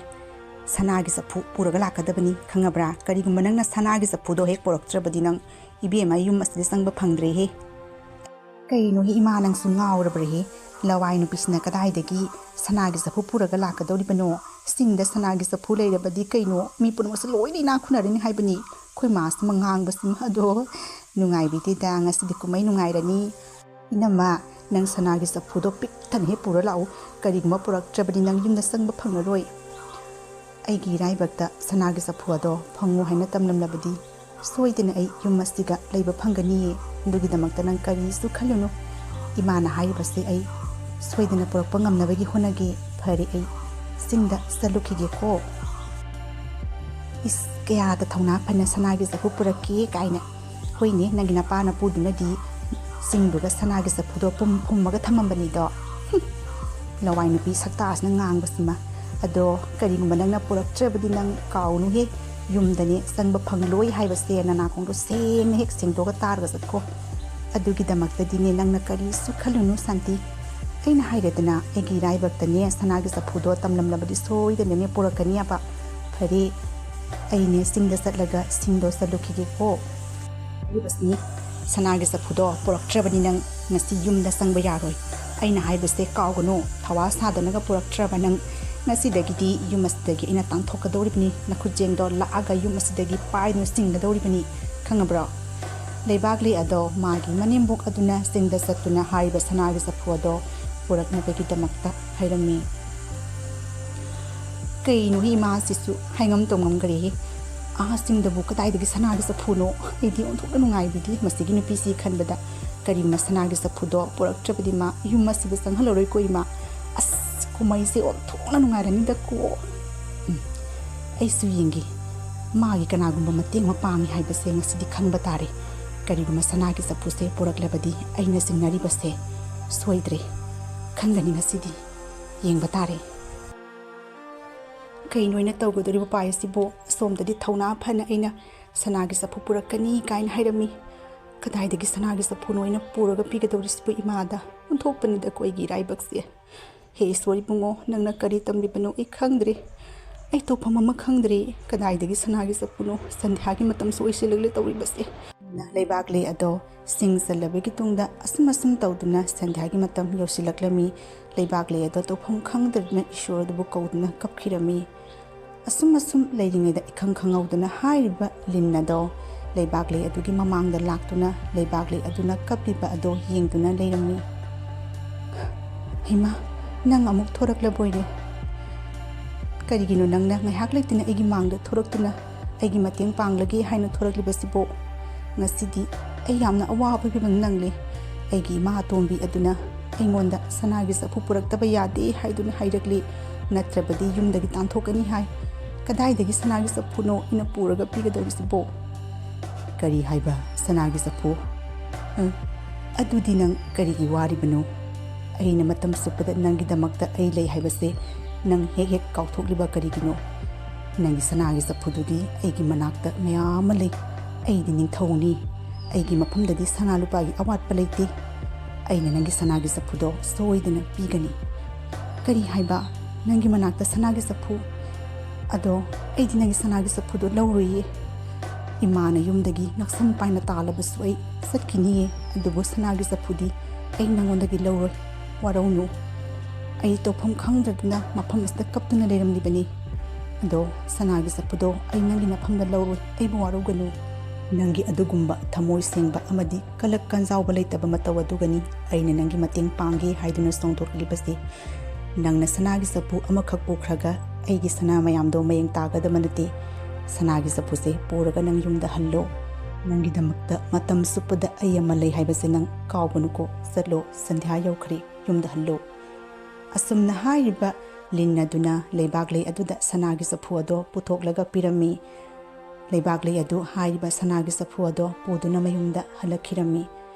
ꯁꯅꯥꯒꯤ ꯆꯐꯨ ꯄꯨꯔꯒ ꯂꯥꯛꯀꯗꯕꯅꯤ, ꯈꯪꯉꯕ꯭ꯔꯥ? ꯀꯔꯤꯒꯨꯝꯕ ꯅꯪꯅ ꯁꯅꯥꯒꯤ ꯆꯐꯨꯗꯣ ꯍꯦꯛ ꯄꯨꯔꯛꯇ꯭ꯔꯕꯗꯤ ꯅꯪ, ꯏꯕꯦꯝꯃ, ꯌꯨꯝ ꯑꯁꯤꯗ ꯆꯪꯕ ꯐꯪꯗ꯭ꯔꯦꯍꯦ꯫" "ꯀꯩꯅꯣꯍꯦ ꯏꯃꯥ, ꯅꯪꯁꯨ ꯉꯥꯎꯔꯕ꯭ꯔꯥꯍꯦ? ꯂꯋꯥꯏ ꯅꯨꯄꯤꯁꯤꯅ ꯀꯗꯥꯏꯗꯒꯤ ꯁꯅꯥꯒꯤ ꯆꯐꯨ ꯄꯨꯔꯒ ꯂꯥꯛꯀꯗꯧꯔꯤꯕꯅꯣ? ꯆꯤꯡꯗ ꯁꯅꯥꯒꯤ ꯆꯐꯨ ꯂꯩꯔꯕꯗꯤ ꯀꯩꯅꯣ, ꯃꯤ ꯄꯨꯝꯅꯃꯛꯁꯨ ꯂꯣꯏꯅ ꯏꯅꯥꯛ ꯈꯨꯟꯅꯔꯅꯤ ꯍꯥꯏꯕꯅꯤ꯫" ꯑꯩꯈꯣꯏ ꯃꯥꯁꯤꯃ ꯉꯥꯡꯕꯁꯤꯃ꯫ ꯑꯗꯣ ꯅꯨꯡꯉꯥꯏꯕꯤꯗꯦꯗ, ꯉꯁꯤꯗꯤ ꯀꯨꯝꯍꯩ ꯅꯨꯡꯉꯥꯏꯔꯅꯤ꯫ "ꯏꯅꯝꯃ, ꯅꯪ ꯁꯅꯥꯒꯤ ꯆꯐꯨꯗꯣ ꯄꯤꯛ ꯊꯟꯅ ꯍꯦꯛ ꯄꯨꯔ ꯂꯥꯛꯎ꯫ ꯀꯔꯤꯒꯨꯝꯕ ꯄꯨꯔꯛꯇ꯭ꯔꯕꯗꯤ ꯅꯪ ꯌꯨꯝꯗ ꯆꯪꯕ ꯐꯪꯂꯔꯣꯏ꯫" "ꯑꯩꯒꯤ ꯏꯔꯥꯏꯕꯛꯇ ꯁꯅꯥꯒꯤ ꯆꯐꯨ ꯑꯗꯣ ꯐꯪꯉꯨ ꯍꯥꯏꯅ ꯇꯝꯂꯝꯂꯕꯗꯤ ꯁꯣꯏꯗꯅ ꯑꯩ ꯌꯨꯝ ꯑꯁꯤꯒ ꯂꯩꯕ ꯐꯪꯒꯅꯤꯌꯦ꯫ ꯑꯗꯨꯒꯤꯗꯃꯛꯇ ꯅꯪ ꯀꯔꯤꯁꯨ ꯈꯜꯂꯨꯅꯨ꯫ ꯏꯃꯥꯅ ꯍꯥꯏꯔꯤꯕꯁꯦ ꯑꯩ ꯁꯣꯏꯗꯅ ꯄꯨꯔꯛꯄ ꯉꯝꯅꯕꯒꯤ ꯍꯣꯠꯅꯒꯦ꯫ ꯐꯔꯦ, ꯑꯩ ꯆꯤꯡꯗ ꯆꯠꯂꯨꯈꯤꯒꯦꯀꯣ꯫" "ꯏꯁ, ꯀꯌꯥꯗ ꯊꯧꯅꯥ ꯐꯅ ꯁꯅꯥꯒꯤ ꯆꯐꯨ ꯄꯨꯔꯛꯀꯦ ꯀꯥꯏꯅ꯫ ꯍꯣꯏꯅꯦ, ꯅꯪꯒꯤ ꯅꯄꯥ ꯅꯄꯨꯗꯨꯅꯗꯤ ꯆꯤꯡꯗꯨꯒ ꯁꯅꯥꯒꯤ ꯆꯐꯨꯗꯣ ꯄꯨꯝ ꯐꯨꯝꯃꯒ ꯊꯝꯃꯝꯕꯅꯤꯗꯣ꯫" ꯍꯨꯝ, ꯂꯋꯥꯏ ꯅꯨꯄꯤ ꯁꯛꯇꯥꯁꯤꯅ ꯉꯥꯡꯕꯁꯤꯃ꯫ "ꯑꯗꯣ ꯀꯔꯤꯒꯨꯝꯕ ꯅꯪꯅ ꯄꯨꯔꯛꯇ꯭ꯔꯕꯗꯤ ꯅꯪ ꯀꯥꯎꯅꯨꯍꯦ, ꯌꯨꯝꯗꯅꯦ ꯆꯪꯕ ꯐꯪꯂꯣꯏ ꯍꯥꯏꯕꯁꯦ ꯅꯅꯥꯀꯣꯡꯗꯣ ꯁꯦꯡꯅ ꯍꯦꯛ ꯁꯦꯡꯗꯣꯛꯑꯒ ꯇꯥꯔꯒ ꯆꯠꯈꯣ꯫ ꯑꯗꯨꯒꯤꯗꯃꯛꯇꯗꯤꯅꯦ ꯅꯪꯅ ꯀꯔꯤꯁꯨ ꯈꯜꯂꯨꯅꯨ ꯁꯥꯟꯇꯤ꯫ ꯑꯩꯅ ꯍꯥꯏꯔꯦꯗꯅ, ꯑꯩꯒꯤ ꯏꯔꯥꯏꯕꯛꯇꯅꯦ ꯁꯅꯥꯒꯤ ꯆꯐꯨꯗꯣ ꯇꯝꯂꯝꯂꯕꯗꯤ ꯁꯣꯏꯗꯅꯅꯦ ꯄꯨꯔꯛꯀꯅꯤ ꯍꯥꯏꯕ꯫ ꯐꯔꯦ, ꯑꯩꯅꯦ ꯆꯤꯡꯗ ꯆꯠꯂꯒ ꯁꯤꯡꯗꯣ ꯆꯠꯂꯨꯈꯤꯒꯦꯀꯣ꯫" ꯍꯥꯏꯔꯤꯕꯁꯤꯅꯤ, ꯁꯅꯥꯒꯤ ꯆꯐꯨꯗꯣ ꯄꯨꯔꯛꯇ꯭ꯔꯕꯅꯤ ꯅꯪ ꯉꯁꯤ ꯌꯨꯝꯗ ꯆꯪꯕ ꯌꯥꯔꯣꯏ꯫ ꯑꯩꯅ ꯍꯥꯏꯕꯁꯦ ꯀꯥꯎꯒꯅꯨ, ꯊꯋꯥ ꯁꯥꯗꯅꯒ ꯄꯨꯔꯛꯇ꯭ꯔꯕ ꯅꯪ ꯉꯁꯤꯗꯒꯤꯗꯤ ꯌꯨꯝ ꯑꯁꯤꯗꯒꯤ ꯑꯩꯅ ꯇꯥꯟꯊꯣꯛꯀꯗꯧꯔꯤꯕꯅꯤ꯫ ꯅꯈꯨꯠꯌꯦꯡꯗꯣ ꯂꯥꯛꯑꯒ ꯌꯨꯝ ꯑꯁꯤꯗꯒꯤ ꯄꯥꯏꯗꯨꯅ ꯆꯤꯡꯒꯗꯧꯔꯤꯕꯅꯤ, ꯈꯪꯉꯕ꯭ꯔꯣ? ꯂꯩꯕꯥꯛꯂꯤ ꯑꯗꯣ ꯃꯥꯒꯤ ꯃꯅꯦꯝꯕꯣꯛ ꯑꯗꯨꯅ ꯆꯤꯡꯗ ꯆꯠꯇꯨꯅ ꯍꯥꯏꯔꯤꯕ ꯁꯅꯥꯒꯤ ꯆꯐꯨ ꯑꯗꯣ ꯄꯨꯔꯛꯅꯕꯒꯤꯗꯃꯛꯇ ꯍꯥꯏꯔꯝꯃꯤ꯫ ꯀꯩꯅꯣ ꯏꯃꯥꯁꯤꯁꯨ ꯍꯥꯏꯉꯝ ꯇꯧꯉꯝꯈ꯭ꯔꯦꯍꯦ꯫ ꯑꯥ ꯆꯤꯡꯗꯕꯨ ꯀꯗꯥꯏꯗꯒꯤ ꯁꯅꯥꯒꯤ ꯆꯐꯨꯅꯣ? ꯑꯩꯗꯤ ꯑꯣꯟꯊꯣꯛꯅ ꯅꯨꯡꯉꯥꯏꯕꯤꯗꯦ ꯃꯁꯤꯒꯤ ꯅꯨꯄꯤꯁꯤ ꯈꯟꯕꯗ꯫ ꯀꯔꯤꯒꯨꯝꯕ ꯁꯅꯥꯒꯤ ꯆꯐꯨꯗꯣ ꯄꯨꯔꯛꯇ꯭ꯔꯕꯗꯤ ꯃꯥ ꯌꯨꯝ ꯑꯁꯤꯗ ꯆꯪꯍꯜꯂꯔꯣꯏꯀꯣ ꯏꯃꯥ꯫ ꯑꯁ, ꯀꯨꯝꯍꯩꯁꯦ ꯑꯣꯟꯊꯣꯛꯅ ꯅꯨꯡꯉꯥꯏꯔꯅꯤꯗꯀꯣ꯫ ꯎꯝ, ꯑꯩꯁꯨ ꯌꯦꯡꯒꯦ ꯃꯥꯒꯤ ꯀꯅꯥꯒꯨꯝꯕ ꯃꯇꯦꯡ ꯑꯃ ꯄꯥꯡꯉꯤ ꯍꯥꯏꯕꯁꯦ ꯉꯁꯤꯗꯤ ꯈꯪꯕ ꯇꯥꯔꯦ꯫ ꯀꯔꯤꯒꯨꯝꯕ ꯁꯅꯥꯒꯤ ꯆꯐꯨꯁꯦ ꯄꯨꯔꯛꯂꯕꯗꯤ ꯑꯩꯅ ꯆꯤꯡꯅꯔꯤꯕꯁꯦ ꯁꯣꯏꯗ꯭ꯔꯦ꯫ ꯈꯪꯒꯅꯤ ꯉꯁꯤꯗꯤ꯫ ꯌꯦꯡꯕ ꯇꯥꯔꯦ꯫ ꯀꯩꯅꯣ ꯑꯩꯅ ꯇꯧꯒꯗꯧꯔꯤꯕ ꯎꯄꯥꯏ ꯑꯁꯤꯕꯨ? ꯑꯁꯣꯝꯗꯗꯤ ꯊꯧꯅꯥ ꯐꯅ ꯑꯩꯅ ꯁꯅꯥꯒꯤ ꯆꯐꯨ ꯄꯨꯔꯛꯀꯅꯤ ꯀꯥꯏꯅ ꯍꯥꯏꯔꯝꯃꯤ꯫ ꯀꯗꯥꯏꯗꯒꯤ ꯁꯅꯥꯒꯤ ꯆꯐꯨꯅꯣ ꯑꯩꯅ ꯄꯨꯔꯒ ꯄꯤꯒꯗꯧꯔꯤꯁꯤꯕꯨ ꯏꯃꯥꯗ? ꯑꯣꯟꯊꯣꯛꯄꯅꯤꯗ ꯑꯩꯈꯣꯏꯒꯤ ꯏꯔꯥꯏꯕꯛꯁꯦ꯫ ꯍꯦ ꯏꯁꯣꯔ ꯏꯕꯨꯡꯉꯣ, ꯅꯪꯅ ꯀꯔꯤ ꯇꯝꯕꯤꯕꯅꯣ ꯑꯩ ꯈꯪꯗ꯭ꯔꯦ꯫ ꯑꯩ ꯇꯧꯐꯝ ꯑꯃ ꯈꯪꯗ꯭ꯔꯦ꯫ ꯀꯗꯥꯏꯗꯒꯤ ꯁꯅꯥꯒꯤ ꯆꯐꯨꯅꯣ? ꯁꯟꯙ꯭ꯌꯥꯒꯤ ꯃꯇꯝꯁꯨ ꯑꯣꯏꯁꯤꯜꯂꯛꯂꯦ ꯇꯧꯔꯤꯕꯁꯦ꯫ ꯂꯩꯕꯥꯛꯂꯩ ꯑꯗꯣ ꯁꯤꯡ ꯆꯜꯂꯕꯒꯤ ꯇꯨꯡꯗ ꯑꯁꯨꯝ ꯑꯁꯨꯝ ꯇꯧꯗꯨꯅ ꯁꯟꯙ꯭ꯌꯥꯒꯤ ꯃꯇꯝ ꯌꯧꯁꯤꯜꯂꯛꯂꯝꯃꯤ꯫ ꯂꯩꯕꯥꯛꯂꯩ ꯑꯗꯣ ꯇꯧꯐꯝ ꯈꯪꯗꯗꯨꯅ ꯏꯁꯣꯔ ꯑꯗꯨꯕꯨ ꯀꯧꯗꯨꯅ ꯀꯞꯈꯤꯔꯝꯃꯤ꯫ ꯑꯁꯨꯝ ꯑꯁꯨꯝ ꯂꯩꯔꯤꯉꯩꯗ ꯏꯈꯪ ꯈꯪꯍꯧꯗꯅ ꯍꯥꯏꯔꯤꯕ ꯂꯤꯟ ꯑꯗꯣ ꯂꯩꯕꯥꯛꯂꯩ ꯑꯗꯨꯒꯤ ꯃꯃꯥꯡꯗ ꯂꯥꯛꯇꯨꯅ ꯂꯩꯕꯥꯛꯂꯩ ꯑꯗꯨꯅ ꯀꯞꯂꯤꯕ ꯑꯗꯣ ꯌꯦꯡꯗꯨꯅ ꯂꯩꯔꯝꯃꯤ꯫ "ꯍꯩꯃꯥ, ꯅꯪ ꯑꯃꯨꯛ ꯊꯣꯔꯛꯂꯕꯣꯏꯔꯦ? ꯀꯔꯤꯒꯤꯅꯣ ꯅꯪꯅ ꯉꯥꯏꯍꯥꯛ ꯂꯩꯇꯅ ꯑꯩꯒꯤ ꯃꯥꯡꯗ ꯊꯣꯔꯛꯇꯨꯅ ꯑꯩꯒꯤ ꯃꯇꯦꯡ ꯄꯥꯡꯂꯒꯦ ꯍꯥꯏꯅ ꯊꯣꯔꯛꯂꯤꯕꯁꯤꯕꯣ? ꯉꯁꯤꯗꯤ ꯑꯩ ꯌꯥꯝꯅ ꯑꯋꯥꯕ ꯐꯤꯕꯝ ꯅꯪꯂꯦ꯫ ꯑꯩꯒꯤ ꯏꯃꯥ ꯑꯇꯣꯝꯕꯤ ꯑꯗꯨꯅ ꯑꯩꯉꯣꯟꯗ ꯁꯅꯥꯒꯤ ꯆꯐꯨ ꯄꯨꯔꯛꯇꯕ ꯌꯥꯗꯦ ꯍꯥꯏꯗꯨꯅ ꯍꯥꯏꯔꯛꯂꯤ, ꯅꯠꯇ꯭ꯔꯕꯗꯤ ꯌꯨꯝꯗꯒꯤ ꯇꯥꯟꯊꯣꯛꯀꯅꯤ ꯍꯥꯏ꯫ ꯀꯗꯥꯏꯗꯒꯤ ꯁꯅꯥꯒꯤ ꯆꯐꯨꯅꯣ ꯑꯩꯅ ꯄꯨꯔꯒ ꯄꯤꯒꯗꯧꯔꯤꯁꯤꯕꯣ?" "ꯀꯔꯤ ꯍꯥꯏꯕ? ꯁꯅꯥꯒꯤ ꯆꯐꯨ? ꯑ, ꯑꯗꯨꯗꯤ ꯅꯪ ꯀꯔꯤꯒꯤ ꯋꯥꯔꯤꯕꯅꯣ? ꯑꯩꯅ ꯃꯇꯝ ꯆꯨꯞꯄꯗ ꯅꯪꯒꯤꯗꯃꯛꯇ ꯑꯩ ꯂꯩ ꯍꯥꯏꯕꯁꯦ ꯅꯪ ꯍꯦꯛ ꯍꯦꯛ ꯀꯥꯎꯊꯣꯛꯂꯤꯕ ꯀꯔꯤꯒꯤꯅꯣ? ꯅꯪꯒꯤ ꯁꯅꯥꯒꯤ ꯆꯐꯨꯗꯨꯗꯤ ꯑꯩꯒꯤ ꯃꯅꯥꯛꯇ ꯃꯌꯥꯝ ꯑꯃ ꯂꯩ꯫ ꯑꯩꯗꯤ ꯅꯤꯡꯊꯧꯅꯤ꯫ ꯑꯩꯒꯤ ꯃꯐꯝꯗꯗꯤ ꯁꯅꯥ ꯂꯨꯄꯥꯒꯤ ꯑꯋꯥꯠꯄ ꯂꯩꯇꯦ꯫ ꯑꯩꯅ ꯅꯪꯒꯤ ꯁꯅꯥꯒꯤ ꯆꯐꯨꯗꯣ ꯁꯣꯏꯗꯅ ꯄꯤꯒꯅꯤ꯫" "ꯀꯔꯤ ꯍꯥꯏꯕ? ꯅꯪꯒꯤ ꯃꯅꯥꯛꯇ ꯁꯅꯥꯒꯤ ꯆꯐꯨ? ꯑꯗꯣ ꯑꯩꯗꯤ ꯅꯪꯒꯤ ꯁꯅꯥꯒꯤ ꯆꯐꯨꯗꯣ ꯂꯧꯔꯣꯏꯌꯦ꯫ ꯏꯃꯥꯅ ꯌꯨꯝꯗꯒꯤ ꯉꯛꯁꯝ ꯄꯥꯏꯅ ꯇꯥꯜꯂꯕꯁꯨ ꯑꯩ ꯆꯠꯈꯤꯅꯤꯌꯦ, ꯑꯗꯨꯕꯨ ꯁꯅꯥꯒꯤ ꯆꯐꯨꯗꯤ ꯑꯩ ꯅꯪꯉꯣꯟꯗꯒꯤ ꯂꯧꯔꯣꯏ꯫ ꯋꯥꯔꯧꯅꯨ꯫ ꯑꯩ ꯇꯧꯐꯝ ꯈꯪꯗꯗꯨꯅ ꯃꯐꯝ ꯑꯁꯤꯗ ꯀꯞꯇꯨꯅ ꯂꯩꯔꯝꯂꯤꯕꯅꯤ꯫ ꯑꯗꯣ ꯁꯅꯥꯒꯤ ꯆꯐꯨꯗꯣ ꯑꯩ ꯅꯪꯒꯤ ꯅꯐꯝꯗ ꯂꯧꯔꯣꯏ꯫ ꯑꯩꯕꯨ ꯋꯥꯔꯧꯒꯅꯨ꯫ ꯅꯪꯒꯤ ꯑꯗꯨꯒꯨꯝꯕ ꯊꯃꯣꯏ ꯁꯦꯡꯕ ꯑꯃꯗꯤ ꯀꯂꯛ ꯀꯟꯖꯥꯎꯕ ꯂꯩꯇꯕ ꯃꯇꯧ ꯑꯗꯨꯒꯅꯤ ꯑꯩꯅ ꯅꯪꯒꯤ ꯃꯇꯦꯡ ꯄꯥꯡꯒꯦ ꯍꯥꯏꯗꯨꯅ ꯆꯣꯡꯊꯣꯛꯂꯤꯕꯁꯤ꯫ ꯅꯪꯅ ꯁꯅꯥꯒꯤ ꯆꯐꯨ ꯑꯃꯈꯛ ꯄꯨꯈ꯭ꯔꯒ ꯑꯩꯒꯤ ꯁꯅꯥ ꯃꯌꯥꯝꯗꯣ ꯃꯌꯦꯡ ꯇꯥꯒꯗꯕ ꯅꯠꯇꯦ꯫ ꯁꯅꯥꯒꯤ ꯆꯐꯨꯁꯦ ꯄꯨꯔꯒ ꯅꯪ ꯌꯨꯝꯗ ꯍꯜꯂꯣ꯫ ꯅꯪꯒꯤꯗꯃꯛꯇ ꯃꯇꯝ ꯆꯨꯞꯄꯗ ꯑꯩ ꯑꯃ ꯂꯩ ꯍꯥꯏꯕꯁꯦ ꯅꯪ ꯀꯥꯎꯒꯅꯨꯀꯣ꯫ ꯆꯠꯂꯣ, ꯁꯟꯙ꯭ꯌꯥ ꯌꯧꯈ꯭ꯔꯦ, ꯌꯨꯝꯗ ꯍꯜꯂꯣ꯫" ꯑꯁꯨꯝꯅ ꯍꯥꯏꯔꯤꯕ ꯂꯤꯟ ꯑꯗꯨꯅ ꯂꯩꯕꯥꯛꯂꯩ ꯑꯗꯨꯗ ꯁꯅꯥꯒꯤ ꯆꯐꯨ ꯑꯗꯣ ꯄꯨꯊꯣꯛꯂꯒ ꯄꯤꯔꯝꯃꯤ꯫ ꯂꯩꯕꯥꯛꯂꯩ ꯑꯗꯨ ꯍꯥꯏꯔꯤꯕ ꯁꯅꯥꯒꯤ ꯆꯐꯨ ꯑꯗꯣ ꯄꯨꯗꯨꯅ ꯃꯌꯨꯝꯗ ꯍꯜꯂꯛꯈꯤꯔꯝꯃꯤ꯫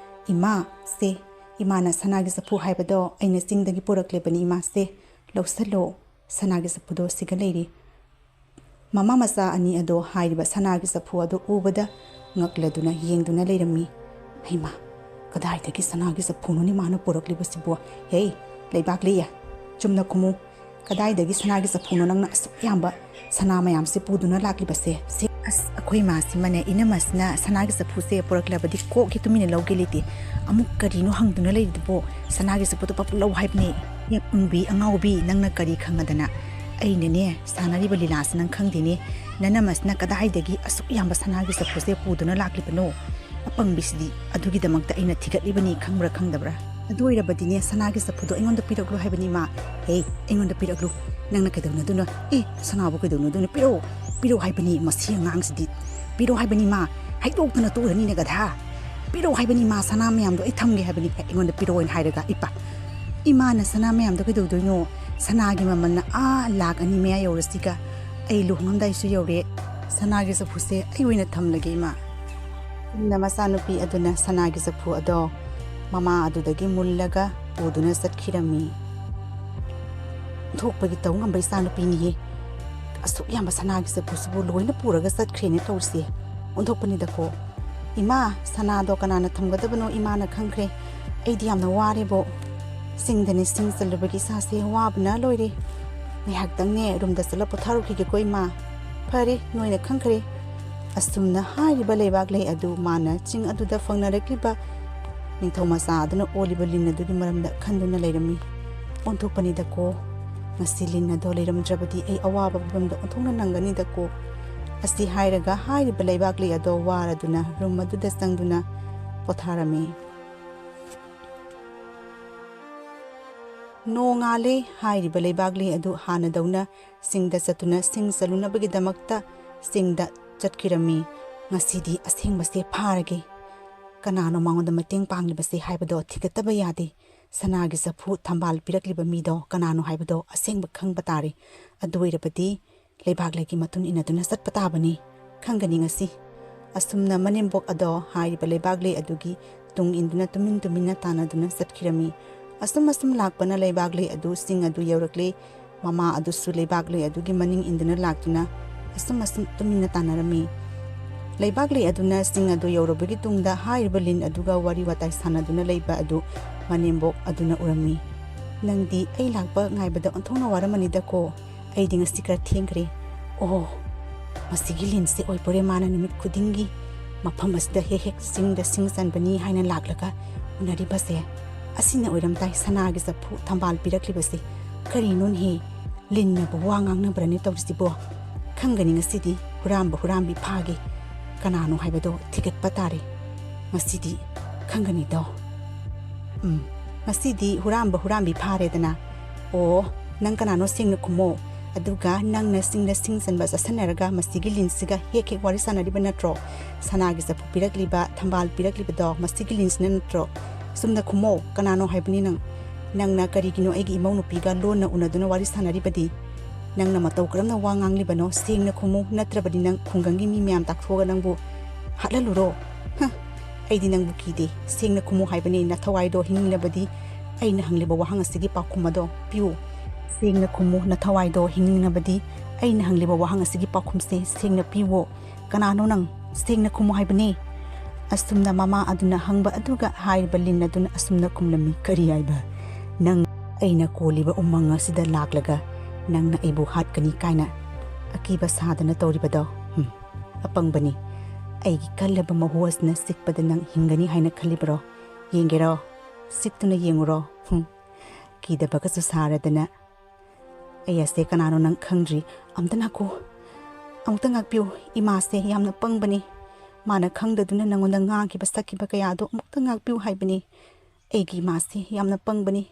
"ꯏꯃꯥ, ꯁꯦ, ꯏꯃꯥꯅ ꯁꯅꯥꯒꯤ ꯆꯐꯨ ꯍꯥꯏꯕꯗꯣ ꯑꯩꯅ ꯆꯤꯡꯗꯒꯤ ꯄꯨꯔꯛꯂꯤꯕꯅꯤ, ꯏꯃꯥ, ꯁꯦ꯫ "ꯂꯧꯁꯜꯂꯣ, ꯁꯅꯥꯒꯤ ꯆꯐꯨꯗꯣ ꯁꯤꯒ ꯂꯩꯔꯤ꯫" ꯃꯃꯥ ꯃꯆꯥ ꯑꯅꯤ ꯑꯗꯣ ꯍꯥꯏꯔꯤꯕ ꯁꯅꯥꯒꯤ ꯆꯐꯨ ꯑꯗꯨ ꯎꯕꯗ ꯉꯛꯂꯗꯨꯅ ꯌꯦꯡꯗꯨꯅ ꯂꯩꯔꯝꯃꯤ꯫ "ꯍꯩꯃꯥ, ꯀꯗꯥꯏꯗꯒꯤ ꯁꯅꯥꯒꯤ ꯆꯐꯨꯅꯣꯅꯦ ꯃꯥꯅ ꯄꯨꯔꯛꯂꯤꯕꯁꯤꯕꯣ? ꯍꯦ, ꯂꯩꯕꯥꯛꯂꯤ, ꯆꯨꯝꯅ ꯈꯨꯝꯃꯨ꯫ ꯀꯗꯥꯏꯗꯒꯤ ꯁꯅꯥꯒꯤ ꯆꯐꯨꯅꯣ ꯅꯪꯅ ꯑꯁꯨꯛ ꯌꯥꯝꯕ ꯁꯅꯥ ꯃꯌꯥꯝꯁꯦ ꯄꯨꯗꯨꯅ ꯂꯥꯛꯂꯤꯕꯁꯦ?" "ꯁꯦ, ꯑꯁ, ꯑꯩꯈꯣꯏ ꯏꯃꯥꯁꯤꯃꯅꯦ, ꯏꯅꯝꯃꯁꯤꯅ ꯁꯅꯥꯒꯤ ꯆꯐꯨꯁꯦ ꯄꯨꯔꯛꯂꯕꯗꯤ ꯀꯣꯛ ꯍꯦꯛ ꯇꯨꯃꯤꯟꯅ ꯂꯧꯒꯦ ꯂꯩꯇꯦ꯫ ꯑꯃꯨꯛ ꯀꯔꯤꯅꯣ ꯍꯪꯗꯨꯅ ꯂꯩꯔꯤꯗꯨꯕꯣ? ꯁꯅꯥꯒꯤ ꯆꯐꯨꯗꯣ ꯄꯞ ꯂꯧ ꯍꯥꯏꯕꯅꯦ꯫" "ꯌꯦꯛ ꯎꯟꯕꯤ ꯑꯉꯥꯎꯕꯤ, ꯅꯪꯅ ꯀꯔꯤ ꯈꯪꯉꯗꯅ?" "ꯑꯩꯅꯅꯦ, ꯁꯥꯟꯅꯔꯤꯕ ꯂꯤꯂꯥꯁꯤ ꯅꯪ ꯈꯪꯗꯦꯅꯦ꯫ ꯅꯅꯝꯃꯁꯤꯅ ꯀꯗꯥꯏꯗꯒꯤ ꯑꯁꯨꯛ ꯌꯥꯝꯕ ꯁꯅꯥꯒꯤ ꯆꯐꯨꯁꯦ ꯄꯨꯗꯨꯅ ꯂꯥꯛꯂꯤꯕꯅꯣ? ꯑꯄꯪꯕꯤꯁꯤꯗꯤ, ꯑꯗꯨꯒꯤꯗꯃꯛꯇ ꯑꯩꯅ ꯊꯤꯒꯠꯂꯤꯕꯅꯤ, ꯈꯪꯕ꯭ꯔꯥ ꯈꯪꯗꯕ꯭ꯔꯥ?" "ꯑꯗꯨ ꯑꯣꯏꯔꯕꯗꯤꯅꯦ, ꯁꯅꯥꯒꯤ ꯆꯐꯨꯗꯣ ꯑꯩꯉꯣꯟꯗ ꯄꯤꯔꯛꯂꯣ ꯍꯥꯏꯕꯅꯤ, ꯏꯃꯥ꯫" "ꯍꯦ, ꯑꯩꯉꯣꯟꯗ ꯄꯤꯔꯛꯂꯨ꯫ ꯅꯪꯅ ꯀꯩꯗꯧꯅꯗꯣꯏꯅꯣ? ꯑꯦ, ꯁꯅꯥꯕꯨ ꯀꯩꯗꯧꯅꯗꯣꯏꯅꯣ? ꯄꯤꯔꯛꯑꯣ, ꯄꯤꯔꯛꯑꯣ ꯍꯥꯏꯕꯅꯤ, ꯃꯁꯤ ꯑꯉꯥꯡꯁꯤꯗꯤ꯫ ꯄꯤꯔꯛꯑꯣ ꯍꯥꯏꯕꯅꯤ, ꯏꯃꯥ꯫ ꯍꯩꯗꯣꯛꯇꯅ ꯇꯣꯛꯑꯅꯤꯅꯦ, ꯒꯙꯥ꯫ ꯄꯤꯔꯛꯑꯣ ꯍꯥꯏꯕꯅꯤ, ꯏꯃꯥ, ꯁꯅꯥ ꯃꯌꯥꯝꯗꯣ ꯑꯩ ꯊꯝꯒꯦ ꯍꯥꯏꯕꯅꯤ꯫ ꯑꯦ, ꯑꯩꯉꯣꯟꯗ ꯄꯤꯔꯛꯑꯣꯅ ꯍꯥꯏꯔꯒ, ꯏꯄꯥ, ꯏꯃꯥꯅ ꯁꯅꯥ ꯃꯌꯥꯝꯗꯣ ꯀꯩꯗꯧꯗꯣꯏꯅꯣ? ꯁꯅꯥꯒꯤ ꯃꯃꯜꯅ ꯑꯥ ꯂꯥꯛ ꯑꯅꯤ ꯃꯌꯥ ꯌꯧꯔꯁꯤꯒ, ꯑꯩ ꯂꯨꯍꯣꯡꯉꯝꯗꯥꯏꯁꯨ ꯌꯧꯔꯦ꯫ ꯁꯅꯥꯒꯤ ꯆꯐꯨꯁꯦ ꯑꯩ ꯑꯣꯏꯅ ꯊꯝꯂꯒꯦ, ꯏꯃꯥ꯫" ꯅ ꯃꯆꯥꯅꯨꯄꯤ ꯑꯗꯨꯅ ꯁꯅꯥꯒꯤ ꯆꯐꯨ ꯑꯗꯣ ꯃꯃꯥ ꯑꯗꯨꯗꯒꯤ ꯃꯨꯜꯂꯒ ꯄꯨꯗꯨꯅ ꯆꯠꯈꯤꯔꯝꯃꯤ꯫ "ꯑꯣꯟꯊꯣꯛꯄꯒꯤ ꯇꯧ ꯉꯝꯕ ꯏꯆꯥꯅꯨꯄꯤꯅꯤꯍꯦ꯫ ꯑꯁꯨꯛ ꯌꯥꯝꯕ ꯁꯅꯥꯒꯤ ꯆꯐꯨꯁꯤꯕꯨ ꯂꯣꯏꯅ ꯄꯨꯔꯒ ꯆꯠꯈ꯭ꯔꯦꯅꯦ ꯇꯧꯔꯤꯁꯦ꯫ ꯑꯣꯟꯊꯣꯛꯄꯅꯤꯗꯀꯣ꯫ ꯏꯃꯥ, ꯁꯅꯥꯗꯣ ꯀꯅꯥꯅ ꯊꯝꯒꯗꯕꯅꯣ ꯏꯃꯥꯅ ꯈꯪꯈ꯭ꯔꯦ꯫ ꯑꯩꯗꯤ ꯌꯥꯝꯅ ꯋꯥꯔꯦꯕꯣ꯫ ꯆꯤꯡꯗꯅꯦ ꯁꯤꯡ ꯆꯜꯂꯨꯕꯒꯤ ꯏꯁꯥꯁꯦ ꯋꯥꯕꯅ ꯂꯣꯏꯔꯦ꯫ ꯉꯥꯏꯍꯥꯛꯇꯪꯅꯦ ꯔꯨꯝꯗ ꯆꯠꯂ ꯄꯣꯊꯥꯔꯨꯈꯤꯒꯦꯀꯣ ꯏꯃꯥ꯫" "ꯐꯔꯦ, ꯅꯣꯏꯅ ꯈꯪꯈ꯭ꯔꯦ꯫" ꯑꯁꯨꯝꯅ ꯍꯥꯏꯔꯤꯕ ꯂꯩꯕꯥꯛ ꯂꯩ ꯑꯗꯨ ꯃꯥꯅ ꯆꯤꯡ ꯑꯗꯨꯗ ꯐꯪꯅꯔꯛꯂꯤꯕ ꯅꯤꯡꯊꯧ ꯃꯆꯥ ꯑꯗꯨꯅ ꯑꯣꯜꯂꯤꯕ ꯂꯤꯟ ꯑꯗꯨꯒꯤ ꯃꯔꯝꯗ ꯈꯟꯗꯨꯅ ꯂꯩꯔꯝꯃꯤ꯫ "ꯑꯣꯟꯊꯣꯛꯄꯅꯤꯗꯀꯣ, ꯉꯁꯤ ꯂꯤꯟ ꯑꯗꯣ ꯂꯩꯔꯝꯗ꯭ꯔꯕꯗꯤ ꯑꯩ ꯑꯋꯥꯕ ꯐꯤꯕꯝꯗ ꯑꯣꯟꯊꯣꯛꯅ ꯅꯪꯒꯅꯤꯗꯀꯣ꯫" ꯑꯁꯤ ꯍꯥꯏꯔꯒ ꯍꯥꯏꯔꯤꯕ ꯂꯩꯕꯥꯛ ꯂꯩ ꯑꯗꯣ ꯋꯥꯔꯗꯨꯅ ꯔꯨꯝ ꯑꯗꯨꯗ ꯆꯪꯗꯨꯅ ꯄꯣꯊꯥꯔꯝꯃꯤ꯫ ꯅꯣꯡꯉꯥꯜꯂꯦ꯫ ꯍꯥꯏꯔꯤꯕ ꯂꯩꯕꯥꯛꯂꯤ ꯑꯗꯨ ꯍꯥꯟꯅꯗꯧꯅ ꯆꯤꯡꯗ ꯆꯠꯇꯨꯅ ꯁꯤꯡ ꯆꯜꯂꯨꯅꯕꯒꯤꯗꯃꯛꯇ ꯆꯤꯡꯗ ꯆꯠꯈꯤꯔꯝꯃꯤ꯫ "ꯉꯁꯤꯗꯤ ꯑꯁꯦꯡꯕꯁꯦ ꯐꯥꯔꯒꯦ꯫ ꯀꯅꯥꯅꯣ ꯃꯉꯣꯟꯗ ꯃꯇꯦꯡ ꯄꯥꯡꯂꯤꯕꯁꯦ ꯍꯥꯏꯕꯗꯣ ꯊꯤꯒꯠꯇꯕ ꯌꯥꯗꯦ꯫ ꯁꯅꯥꯒꯤ ꯆꯐꯨ ꯊꯝꯕꯥꯜ ꯄꯤꯔꯛꯂꯤꯕ ꯃꯤꯗꯣ ꯀꯅꯥꯅꯣ ꯍꯥꯏꯕꯗꯣ ꯑꯁꯦꯡꯕ ꯈꯪꯕ ꯇꯥꯔꯦ꯫ ꯑꯗꯨ ꯑꯣꯏꯔꯕꯗꯤ ꯂꯩꯕꯥꯛ ꯂꯩꯒꯤ ꯃꯇꯨꯡ ꯏꯟꯅꯗꯨꯅ ꯆꯠꯄ ꯇꯥꯕꯅꯤ꯫ ꯈꯪꯒꯅꯤ ꯉꯁꯤ꯫" ꯑꯁꯨꯝꯅ ꯃꯅꯦꯝꯕꯣꯛ ꯑꯗꯣ ꯍꯥꯏꯔꯤꯕ ꯂꯩꯕꯥꯛ ꯂꯩ ꯑꯗꯨꯒꯤ ꯇꯨꯡ ꯏꯟꯗꯨꯅ ꯇꯨꯃꯤꯟ ꯇꯨꯃꯤꯟꯅ ꯇꯥꯟꯅꯗꯨꯅ ꯆꯠꯈꯤꯔꯝꯃꯤ꯫ ꯑꯁꯨꯝ ꯑꯁꯨꯝ ꯂꯥꯛꯄꯅ ꯂꯩꯕꯥꯛꯂꯩ ꯑꯗꯨ ꯁꯤꯡ ꯑꯗꯨ ꯌꯧꯔꯛꯂꯦ꯫ ꯃꯃꯥ ꯑꯗꯨꯁꯨ ꯂꯩꯕꯥꯛꯂꯩ ꯑꯗꯨꯒꯤ ꯃꯅꯤꯡ ꯏꯟꯗꯨꯅ ꯂꯥꯛꯇꯨꯅ ꯑꯁꯨꯝ ꯑꯁꯨꯝ ꯇꯨꯃꯤꯟꯅ ꯇꯥꯟꯅꯔꯝꯃꯤ꯫ ꯂꯩꯕꯥꯛꯂꯩ ꯑꯗꯨꯅ ꯁꯤꯡ ꯑꯗꯨ ꯌꯧꯔꯕꯒꯤ ꯇꯨꯡꯗ ꯍꯥꯏꯔꯤꯕ ꯂꯤꯟ ꯑꯗꯨꯒ ꯋꯥꯔꯤ ꯋꯥꯇꯥꯏ ꯁꯥꯟꯅꯗꯨꯅ ꯂꯩꯕ ꯑꯗꯨ ꯃꯅꯦꯝꯕꯣꯛ ꯑꯗꯨꯅ ꯎꯔꯝꯃꯤ꯫ "ꯅꯪꯗꯤ ꯑꯩ ꯂꯥꯛꯄ ꯉꯥꯏꯕꯗ ꯑꯣꯟꯊꯣꯛꯅ ꯋꯥꯔꯝꯃꯅꯤꯗꯀꯣ꯫ ꯑꯩꯗꯤ ꯉꯁꯤ ꯈꯔ ꯊꯦꯡꯈ꯭ꯔꯦ꯫ ꯑꯣ, ꯃꯁꯤꯒꯤ ꯂꯤꯟꯁꯦ ꯑꯣꯏꯕꯣꯔꯦ ꯃꯥꯅ ꯅꯨꯃꯤꯠ ꯈꯨꯗꯤꯡꯒꯤ ꯃꯐꯝ ꯑꯁꯤꯗ ꯍꯦꯛ ꯍꯦꯛ ꯆꯤꯡꯗ ꯁꯤꯡ ꯆꯟꯕꯅꯤ ꯍꯥꯏꯅ ꯂꯥꯛꯂꯒ ꯎꯅꯔꯤꯕꯁꯦ꯫ ꯑꯁꯤꯅ ꯑꯣꯏꯔꯝ ꯇꯥꯏ ꯁꯅꯥꯒꯤ ꯆꯐꯨ ꯊꯝꯕꯥꯜ ꯄꯤꯔꯛꯂꯤꯕꯁꯦ꯫ ꯀꯔꯤꯅꯣꯅꯦꯍꯦ? ꯂꯤꯟꯅꯕꯨ ꯋꯥ ꯉꯥꯡꯅꯕ꯭ꯔꯅꯦ ꯇꯧꯔꯤꯁꯤꯕꯣ? ꯈꯪꯒꯅꯤ ꯉꯁꯤꯗꯤ ꯍꯨꯔꯥꯟꯕ ꯍꯨꯔꯥꯟꯕꯤ ꯐꯥꯒꯦ꯫ ꯀꯅꯥꯅꯣ ꯍꯥꯏꯕꯗꯣ ꯊꯤꯒꯠꯄ ꯇꯥꯔꯦ꯫ ꯉꯁꯤꯗꯤ ꯈꯪꯒꯅꯤꯗꯣ꯫ ꯎꯝ, ꯉꯁꯤꯗꯤ ꯍꯨꯔꯥꯟꯕ ꯍꯨꯔꯥꯟꯕꯤ ꯐꯥꯔꯦꯗꯅ꯫ ꯑꯣ, ꯅꯪ ꯀꯅꯥꯅꯣ ꯁꯦꯡꯅ ꯈꯨꯝꯃꯣ꯫ ꯑꯗꯨꯒ ꯅꯪꯅ ꯁꯤꯡꯗ ꯁꯤꯡ ꯆꯟꯕ ꯆꯠꯁꯟꯅꯔꯒ ꯃꯁꯤꯒꯤ ꯂꯤꯟꯁꯤꯒ ꯍꯦꯛ ꯍꯦꯛ ꯋꯥꯔꯤ ꯁꯥꯟꯅꯔꯤꯕ ꯅꯠꯇ꯭ꯔꯣ? ꯁꯅꯥꯒꯤ ꯆꯐꯨ ꯄꯤꯔꯛꯂꯤꯕ, ꯊꯝꯕꯥꯜ ꯄꯤꯔꯛꯂꯤꯕꯗꯣ ꯃꯁꯤꯒꯤ ꯂꯤꯟꯁꯤꯅ ꯅꯠꯇ꯭ꯔꯣ? ꯆꯨꯝꯅ ꯈꯨꯝꯃꯣ, ꯀꯅꯥꯅꯣ ꯍꯥꯏꯕꯅꯤ ꯅꯪ? ꯅꯪꯅ ꯀꯔꯤꯒꯤꯅꯣ ꯑꯩꯒꯤ ꯏꯃꯧ ꯅꯨꯄꯤꯒ ꯂꯣꯟꯅ ꯎꯅꯗꯨꯅ ꯋꯥꯔꯤ ꯁꯥꯟꯅꯔꯤꯕꯗꯤ? ꯅꯪꯅ ꯃꯇꯧ ꯀꯔꯝꯅ ꯋꯥ ꯉꯥꯡꯂꯤꯕꯅꯣ? ꯁꯦꯡꯅ ꯈꯨꯝꯃꯨ, ꯅꯠꯇ꯭ꯔꯕꯗꯤ ꯅꯪ ꯈꯨꯡꯒꯪꯒꯤ ꯃꯤ ꯃꯌꯥꯝ ꯇꯥꯛꯊꯣꯛꯑꯒ ꯅꯪꯕꯨ ꯍꯥꯠꯍꯜꯂꯨꯔꯣ? ꯍ, ꯑꯩꯗꯤ ꯅꯪꯕꯨ ꯀꯤꯗꯦ꯫ ꯁꯦꯡꯅ ꯈꯨꯝꯃꯨ ꯍꯥꯏꯕꯅꯤ, ꯅꯊꯋꯥꯏꯗꯣ ꯍꯤꯡꯅꯤꯡꯂꯕꯗꯤ ꯑꯩꯅ ꯍꯪꯂꯤꯕ ꯋꯥꯍꯪ ꯑꯁꯤꯒꯤ ꯄꯥꯎꯈꯨꯝ ꯑꯗꯣ ꯄꯤꯌꯨ꯫ ꯁꯦꯡꯅ ꯈꯨꯝꯃꯨ, ꯅꯊꯋꯥꯏꯗꯣ ꯍꯤꯡꯅꯤꯡꯂꯕꯗꯤ ꯑꯩꯅ ꯍꯪꯂꯤꯕ ꯋꯥꯍꯪ ꯑꯁꯤꯒꯤ ꯄꯥꯎꯈꯨꯝꯁꯦ ꯁꯦꯡꯅ ꯄꯤꯌꯨ꯫ ꯀꯅꯥꯅꯣ ꯅꯪ? ꯁꯦꯡꯅ ꯈꯨꯝꯃꯨ ꯍꯥꯏꯕꯅꯦ꯫ ꯑꯁꯨꯝꯅ ꯃꯃꯥ ꯑꯗꯨꯅ ꯍꯪꯕ ꯑꯗꯨꯒ ꯍꯥꯏꯔꯤꯕ ꯂꯤꯟ ꯑꯗꯨꯅ ꯑꯁꯨꯝꯅ ꯈꯨꯝꯂꯝꯃꯤ, "ꯀꯔꯤ ꯍꯥꯏꯕ? ꯅꯪ ꯑꯩꯅ ꯀꯣꯜꯂꯤꯕ ꯎꯃꯪ ꯑꯁꯤꯗ ꯂꯥꯛꯂꯒ ꯅꯪꯅ ꯑꯩꯕꯨ ꯍꯥꯠꯀꯅꯤ ꯀꯥꯏꯅ ꯑꯀꯤꯕ ꯁꯥꯗꯅ ꯇꯧꯔꯤꯕꯗꯣ? ꯍꯨꯝ, ꯑꯄꯪꯕꯅꯤ꯫ ꯑꯩꯒꯤ ꯀꯜꯂꯕ ꯃꯍꯨ ꯑꯁꯤꯅ ꯆꯤꯛꯄꯗ ꯅꯪ ꯍꯤꯡꯒꯅꯤ ꯍꯥꯏꯅ ꯈꯜꯂꯤꯕ꯭ꯔꯣ? ꯌꯦꯡꯒꯦꯔꯣ? ꯆꯤꯛꯇꯨꯅ ꯌꯦꯡꯉꯨꯔꯣ꯫ ꯍꯨꯝ, ꯀꯤꯗꯕꯒꯁꯨ ꯁꯥꯔꯗꯅ꯫ ꯑꯩ ꯑꯁꯦ ꯀꯅꯥꯅꯣ ꯅꯪ ꯈꯪꯗ꯭ꯔꯤ꯫ ꯑꯝꯇ ꯉꯥꯛꯈꯣ꯫ ꯑꯃꯨꯛꯇ ꯉꯥꯛꯄꯤꯌꯨ꯫ ꯏꯃꯥꯁꯦ ꯌꯥꯝꯅ ꯄꯪꯕꯅꯤ꯫ ꯃꯥꯅ ꯈꯪꯗꯗꯨꯅ ꯅꯪꯉꯣꯟꯗ ꯉꯥꯡꯈꯤꯕ ꯁꯛꯈꯤꯕ ꯀꯌꯥꯗꯣ ꯑꯃꯨꯛꯇ ꯉꯥꯛꯄꯤꯌꯨ ꯍꯥꯏꯕꯅꯤ꯫ ꯑꯩꯒꯤ ꯏꯃꯥꯁꯦ ꯌꯥꯝꯅ ꯄꯪꯕꯅꯤ꯫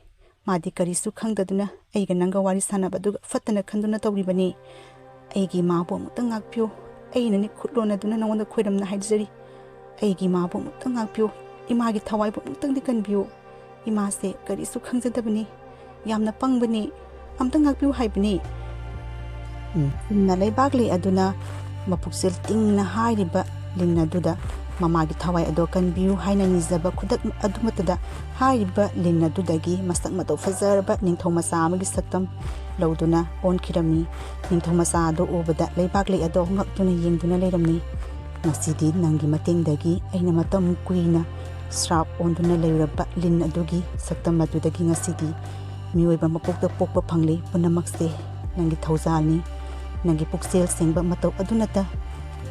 ꯃꯥꯗꯤ ꯀꯔꯤꯁꯨ ꯈꯪꯗꯗꯨꯅ ꯑꯩꯒ ꯅꯪꯒ ꯋꯥꯔꯤ ꯁꯥꯟꯅꯕ ꯑꯗꯨꯒ ꯐꯠꯇꯅ ꯈꯟꯗꯨꯅ ꯇꯧꯔꯤꯕꯅꯤ꯫ ꯑꯩꯒꯤ ꯏꯃꯥꯕꯨ ꯑꯃꯨꯛꯇ ꯉꯥꯛꯄꯤꯌꯨ꯫ ꯑꯩꯅꯅꯦ ꯈꯨꯠ ꯂꯣꯟꯅꯗꯨꯅ ꯅꯉꯣꯟꯗ ꯈꯣꯏꯔꯝꯅ ꯍꯥꯏꯖꯔꯤ꯫ ꯑꯩꯒꯤ ꯏꯃꯥꯕꯨ ꯑꯃꯨꯛꯇ ꯉꯥꯛꯄꯤꯌꯨ꯫ ꯏꯃꯥꯒꯤ ꯊꯋꯥꯏꯕꯨ ꯑꯃꯨꯛꯇꯪꯗꯤ ꯀꯟꯕꯤꯌꯨ꯫ ꯏꯃꯥꯁꯦ ꯀꯔꯤꯁꯨ ꯈꯪꯖꯗꯕꯅꯤ꯫ ꯌꯥꯝꯅ ꯄꯪꯕꯅꯤ꯫ ꯑꯝꯇ ꯉꯥꯛꯄꯤꯌꯨ ꯍꯥꯏꯕꯅꯤ꯫ ꯎꯝ, ꯆꯨꯝꯅ ꯂꯩꯕꯥꯛꯂꯩ ꯑꯗꯨꯅ ꯃꯄꯨꯛꯆꯦꯜ ꯇꯤꯡꯅ ꯍꯥꯏꯔꯤꯕ ꯂꯤꯟ ꯑꯗꯨꯗ ꯃꯃꯥꯒꯤ ꯊꯋꯥꯏ ꯑꯗꯣ ꯀꯟꯕꯤꯌꯨ ꯍꯥꯏꯅ ꯅꯤꯖꯕ ꯈꯨꯗꯛ ꯑꯗꯨꯃꯛꯇꯗ ꯍꯥꯏꯔꯤꯕ ꯂꯤꯟ ꯑꯗꯨꯗꯒꯤ ꯃꯁꯛ ꯃꯇꯧ ꯐꯖꯔꯕ ꯅꯤꯡꯊꯧ ꯃꯆꯥ ꯑꯃꯒꯤ ꯁꯛꯇꯝ ꯂꯧꯗꯨꯅ ꯑꯣꯟꯈꯤꯔꯝꯃꯤ꯫ ꯅꯤꯡꯊꯧ ꯃꯆꯥ ꯑꯗꯨ ꯎꯕꯗ ꯂꯩꯕꯥꯛꯂꯩ ꯑꯗꯣ ꯉꯛꯇꯨꯅ ꯌꯦꯡꯗꯨꯅ ꯂꯩꯔꯝꯃꯤ꯫ "ꯉꯁꯤꯗꯤ ꯅꯪꯒꯤ ꯃꯇꯦꯡꯗꯒꯤ ꯑꯩꯅ ꯃꯇꯝ ꯀꯨꯏꯅ ꯁ꯭ꯔꯥꯞ ꯑꯣꯟꯗꯨꯅ ꯂꯩꯔꯨꯔꯕ ꯂꯤꯟ ꯑꯗꯨꯒꯤ ꯁꯛꯇꯝ ꯑꯗꯨꯗꯒꯤ ꯉꯁꯤꯗꯤ ꯃꯤꯑꯣꯏꯕ ꯃꯄꯣꯛꯇ ꯄꯣꯛꯄ ꯐꯪꯂꯤ꯫ ꯄꯨꯝꯅꯃꯛꯁꯦ ꯅꯪꯒꯤ ꯊꯧꯖꯥꯜꯅꯤ꯫ ꯅꯪꯒꯤ ꯄꯨꯛꯆꯦꯜ ꯁꯦꯡꯕ ꯃꯇꯧ ꯑꯗꯨꯅꯇ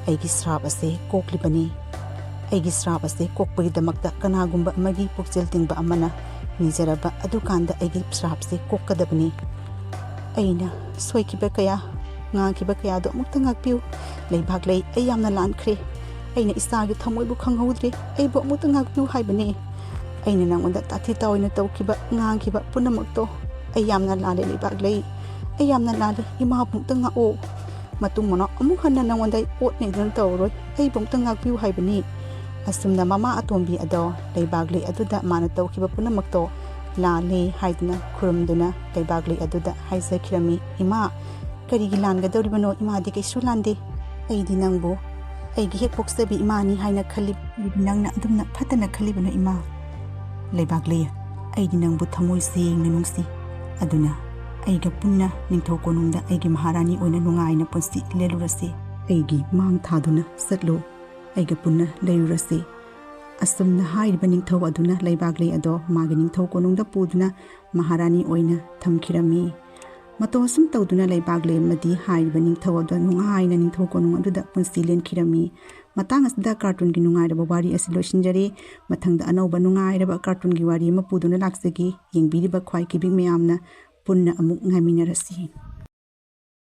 ꯑꯩꯒꯤ ꯁ꯭ꯔꯥꯞ ꯑꯁꯦ ꯀꯣꯛꯂꯤꯕꯅꯤ꯫ ꯑꯩꯒꯤ ꯁ꯭ꯔꯥꯞ ꯑꯁꯦ ꯀꯣꯛꯄꯒꯤꯗꯃꯛꯇ ꯀꯅꯥꯒꯨꯝꯕ ꯑꯃꯒꯤ ꯄꯨꯛꯆꯦꯜ ꯇꯤꯡꯕ ꯑꯃꯅ ꯅꯤꯖꯔꯕ ꯑꯗꯨꯀꯥꯟꯗ ꯑꯩꯒꯤ ꯁ꯭ꯔꯥꯞꯁꯦ ꯀꯣꯛꯀꯗꯕꯅꯤ꯫ ꯑꯩꯅ ꯁꯣꯏꯈꯤꯕ ꯀꯌꯥ, ꯉꯥꯡꯈꯤꯕ ꯀꯌꯥꯗꯣ ꯑꯃꯨꯛꯇ ꯉꯥꯛꯄꯤꯌꯨ꯫ ꯂꯩꯕꯥꯛꯂꯩ, ꯑꯩ ꯌꯥꯝꯅ ꯂꯥꯟꯈ꯭ꯔꯦ꯫ ꯑꯩꯅ ꯏꯆꯥꯒꯤ ꯊꯃꯣꯏꯕꯨ ꯈꯪꯍꯧꯗ꯭ꯔꯦ꯫ ꯑꯩꯕꯨ ꯑꯃꯨꯛꯇ ꯉꯥꯛꯄꯤꯌꯨ ꯍꯥꯏꯕꯅꯤ꯫ ꯑꯩꯅ ꯅꯪꯉꯣꯟꯗ ꯇꯥꯊꯤ ꯇꯥꯑꯣꯏꯅ ꯇꯧꯈꯤꯕ, ꯉꯥꯡꯈꯤꯕ ꯄꯨꯝꯅꯃꯛꯇꯣ ꯑꯩ ꯌꯥꯝꯅ ꯂꯥꯜꯂꯦ ꯂꯩꯕꯥꯛꯂꯩ꯫ ꯑꯩ ꯌꯥꯝꯅ ꯂꯥꯜꯂꯦ꯫ ꯏꯃꯥꯕꯨ ꯑꯃꯨꯛꯇ ꯉꯥꯛꯑꯣ꯫ ꯃꯇꯨꯡ ꯃꯅꯥꯎ ꯑꯃꯨꯛ ꯍꯟꯅ ꯅꯪꯉꯣꯟꯗ ꯑꯩ ꯑꯣꯠ ꯅꯩꯗꯨꯅ ꯇꯧꯔꯔꯣꯏ꯫ ꯑꯩꯕꯨ ꯑꯃꯨꯛꯇ ꯉꯥꯛꯄꯤꯌꯨ ꯍꯥꯏꯕꯅꯤ꯫" ꯑꯁꯨꯝꯅ ꯃꯃꯥ ꯑꯇꯣꯝꯕꯤ ꯑꯗꯣ ꯂꯩꯕꯥꯛꯂꯩ ꯑꯗꯨꯗ ꯃꯥꯅ ꯇꯧꯈꯤꯕ ꯄꯨꯝꯅꯃꯛꯇꯣ ꯂꯥꯜꯂꯦ ꯍꯥꯏꯗꯨꯅ ꯈꯨꯔꯨꯝꯗꯨꯅ ꯂꯩꯕꯥꯛꯂꯩ ꯑꯗꯨꯗ ꯍꯥꯏꯖꯈꯤꯔꯝꯃꯤ, "ꯏꯃꯥ, ꯀꯔꯤꯒꯤ ꯂꯥꯟꯒꯗꯧꯔꯤꯕꯅꯣ? ꯏꯃꯥꯗꯤ ꯀꯩꯁꯨ ꯂꯥꯟꯗꯦ꯫ ꯑꯩꯗꯤ ꯅꯪꯕꯨ ꯑꯩꯒꯤ ꯍꯦꯛ ꯄꯣꯛꯆꯕꯤ ꯏꯃꯥꯅꯤ ꯍꯥꯏꯅ ꯈꯜꯂꯤ꯫ ꯀꯔꯤꯒꯤ ꯅꯪꯅ ꯑꯗꯨꯝꯅ ꯐꯠꯇꯅ ꯈꯜꯂꯤꯕꯅꯣ ꯏꯃꯥ?" "ꯂꯩꯕꯥꯛꯂꯩ, ꯑꯩꯗꯤ ꯅꯪꯕꯨ ꯊꯃꯣꯏ ꯁꯦꯡꯅ ꯅꯨꯡꯁꯤ꯫ ꯑꯗꯨꯅ ꯑꯩꯒ ꯄꯨꯟꯅ ꯅꯤꯡꯊꯧ ꯀꯣꯅꯨꯡꯗ ꯑꯩꯒꯤ ꯃꯍꯥꯔꯥꯅꯤ ꯑꯣꯏꯅ ꯅꯨꯡꯉꯥꯏꯅ ꯄꯨꯟꯁꯤ ꯂꯦꯜꯂꯨꯔꯁꯤ꯫ ꯑꯩꯒꯤ ꯃꯥꯡ ꯊꯥꯗꯨꯅ ꯆꯠꯂꯨ꯫ ꯑꯩꯒ ꯄꯨꯟꯅ ꯂꯩꯔꯨꯔꯁꯤ꯫" ꯑꯁꯨꯝꯅ ꯍꯥꯏꯔꯤꯕ ꯅꯤꯡꯊꯧ ꯑꯗꯨꯅ ꯂꯩꯕꯥꯛꯂꯩ ꯑꯗꯣ ꯃꯥꯒꯤ ꯅꯤꯡꯊꯧ ꯀꯣꯅꯨꯡꯗ ꯄꯨꯗꯨꯅ ꯃꯍꯥꯔꯥꯅꯤ ꯑꯣꯏꯅ ꯊꯝꯈꯤꯔꯝꯃꯤ꯫ ꯃꯇꯧ ꯑꯁꯨꯝ ꯇꯧꯗꯨꯅ ꯂꯩꯕꯥꯛꯂꯩ ꯑꯃꯗꯤ ꯍꯥꯏꯔꯤꯕ ꯅꯤꯡꯊꯧ ꯑꯗꯣ ꯅꯨꯡꯉꯥꯏꯅ ꯅꯤꯡꯊꯧ ꯀꯣꯅꯨꯡ ꯑꯗꯨꯗ ꯄꯨꯟꯁꯤ ꯂꯦꯟꯈꯤꯔꯝꯃꯤ꯫ ꯃꯇꯥꯡ ꯑꯁꯤꯗ ꯀꯥꯔꯇꯨꯟꯒꯤ ꯅꯨꯡꯉꯥꯏꯔꯕ ꯋꯥꯔꯤ ꯑꯁꯤ ꯂꯣꯏꯁꯤꯟꯖꯔꯦ꯫ ꯃꯊꯪꯗ ꯑꯅꯧꯕ ꯅꯨꯡꯉꯥꯏꯔꯕ ꯀꯥꯔꯇꯨꯟꯒꯤ ꯋꯥꯔꯤ ꯑꯃ ꯄꯨꯗꯨꯅ ꯂꯥꯛꯆꯒꯦ꯫ ꯌꯦꯡꯕꯤꯔꯤꯕ ꯈ꯭ꯋꯥꯏ ꯀꯤꯕꯤꯛ ꯃꯌꯥꯝꯅ ꯄꯨꯟꯅ ꯑꯃꯨꯛ ꯉꯥꯏꯃꯤꯟꯅꯔꯁꯤ꯫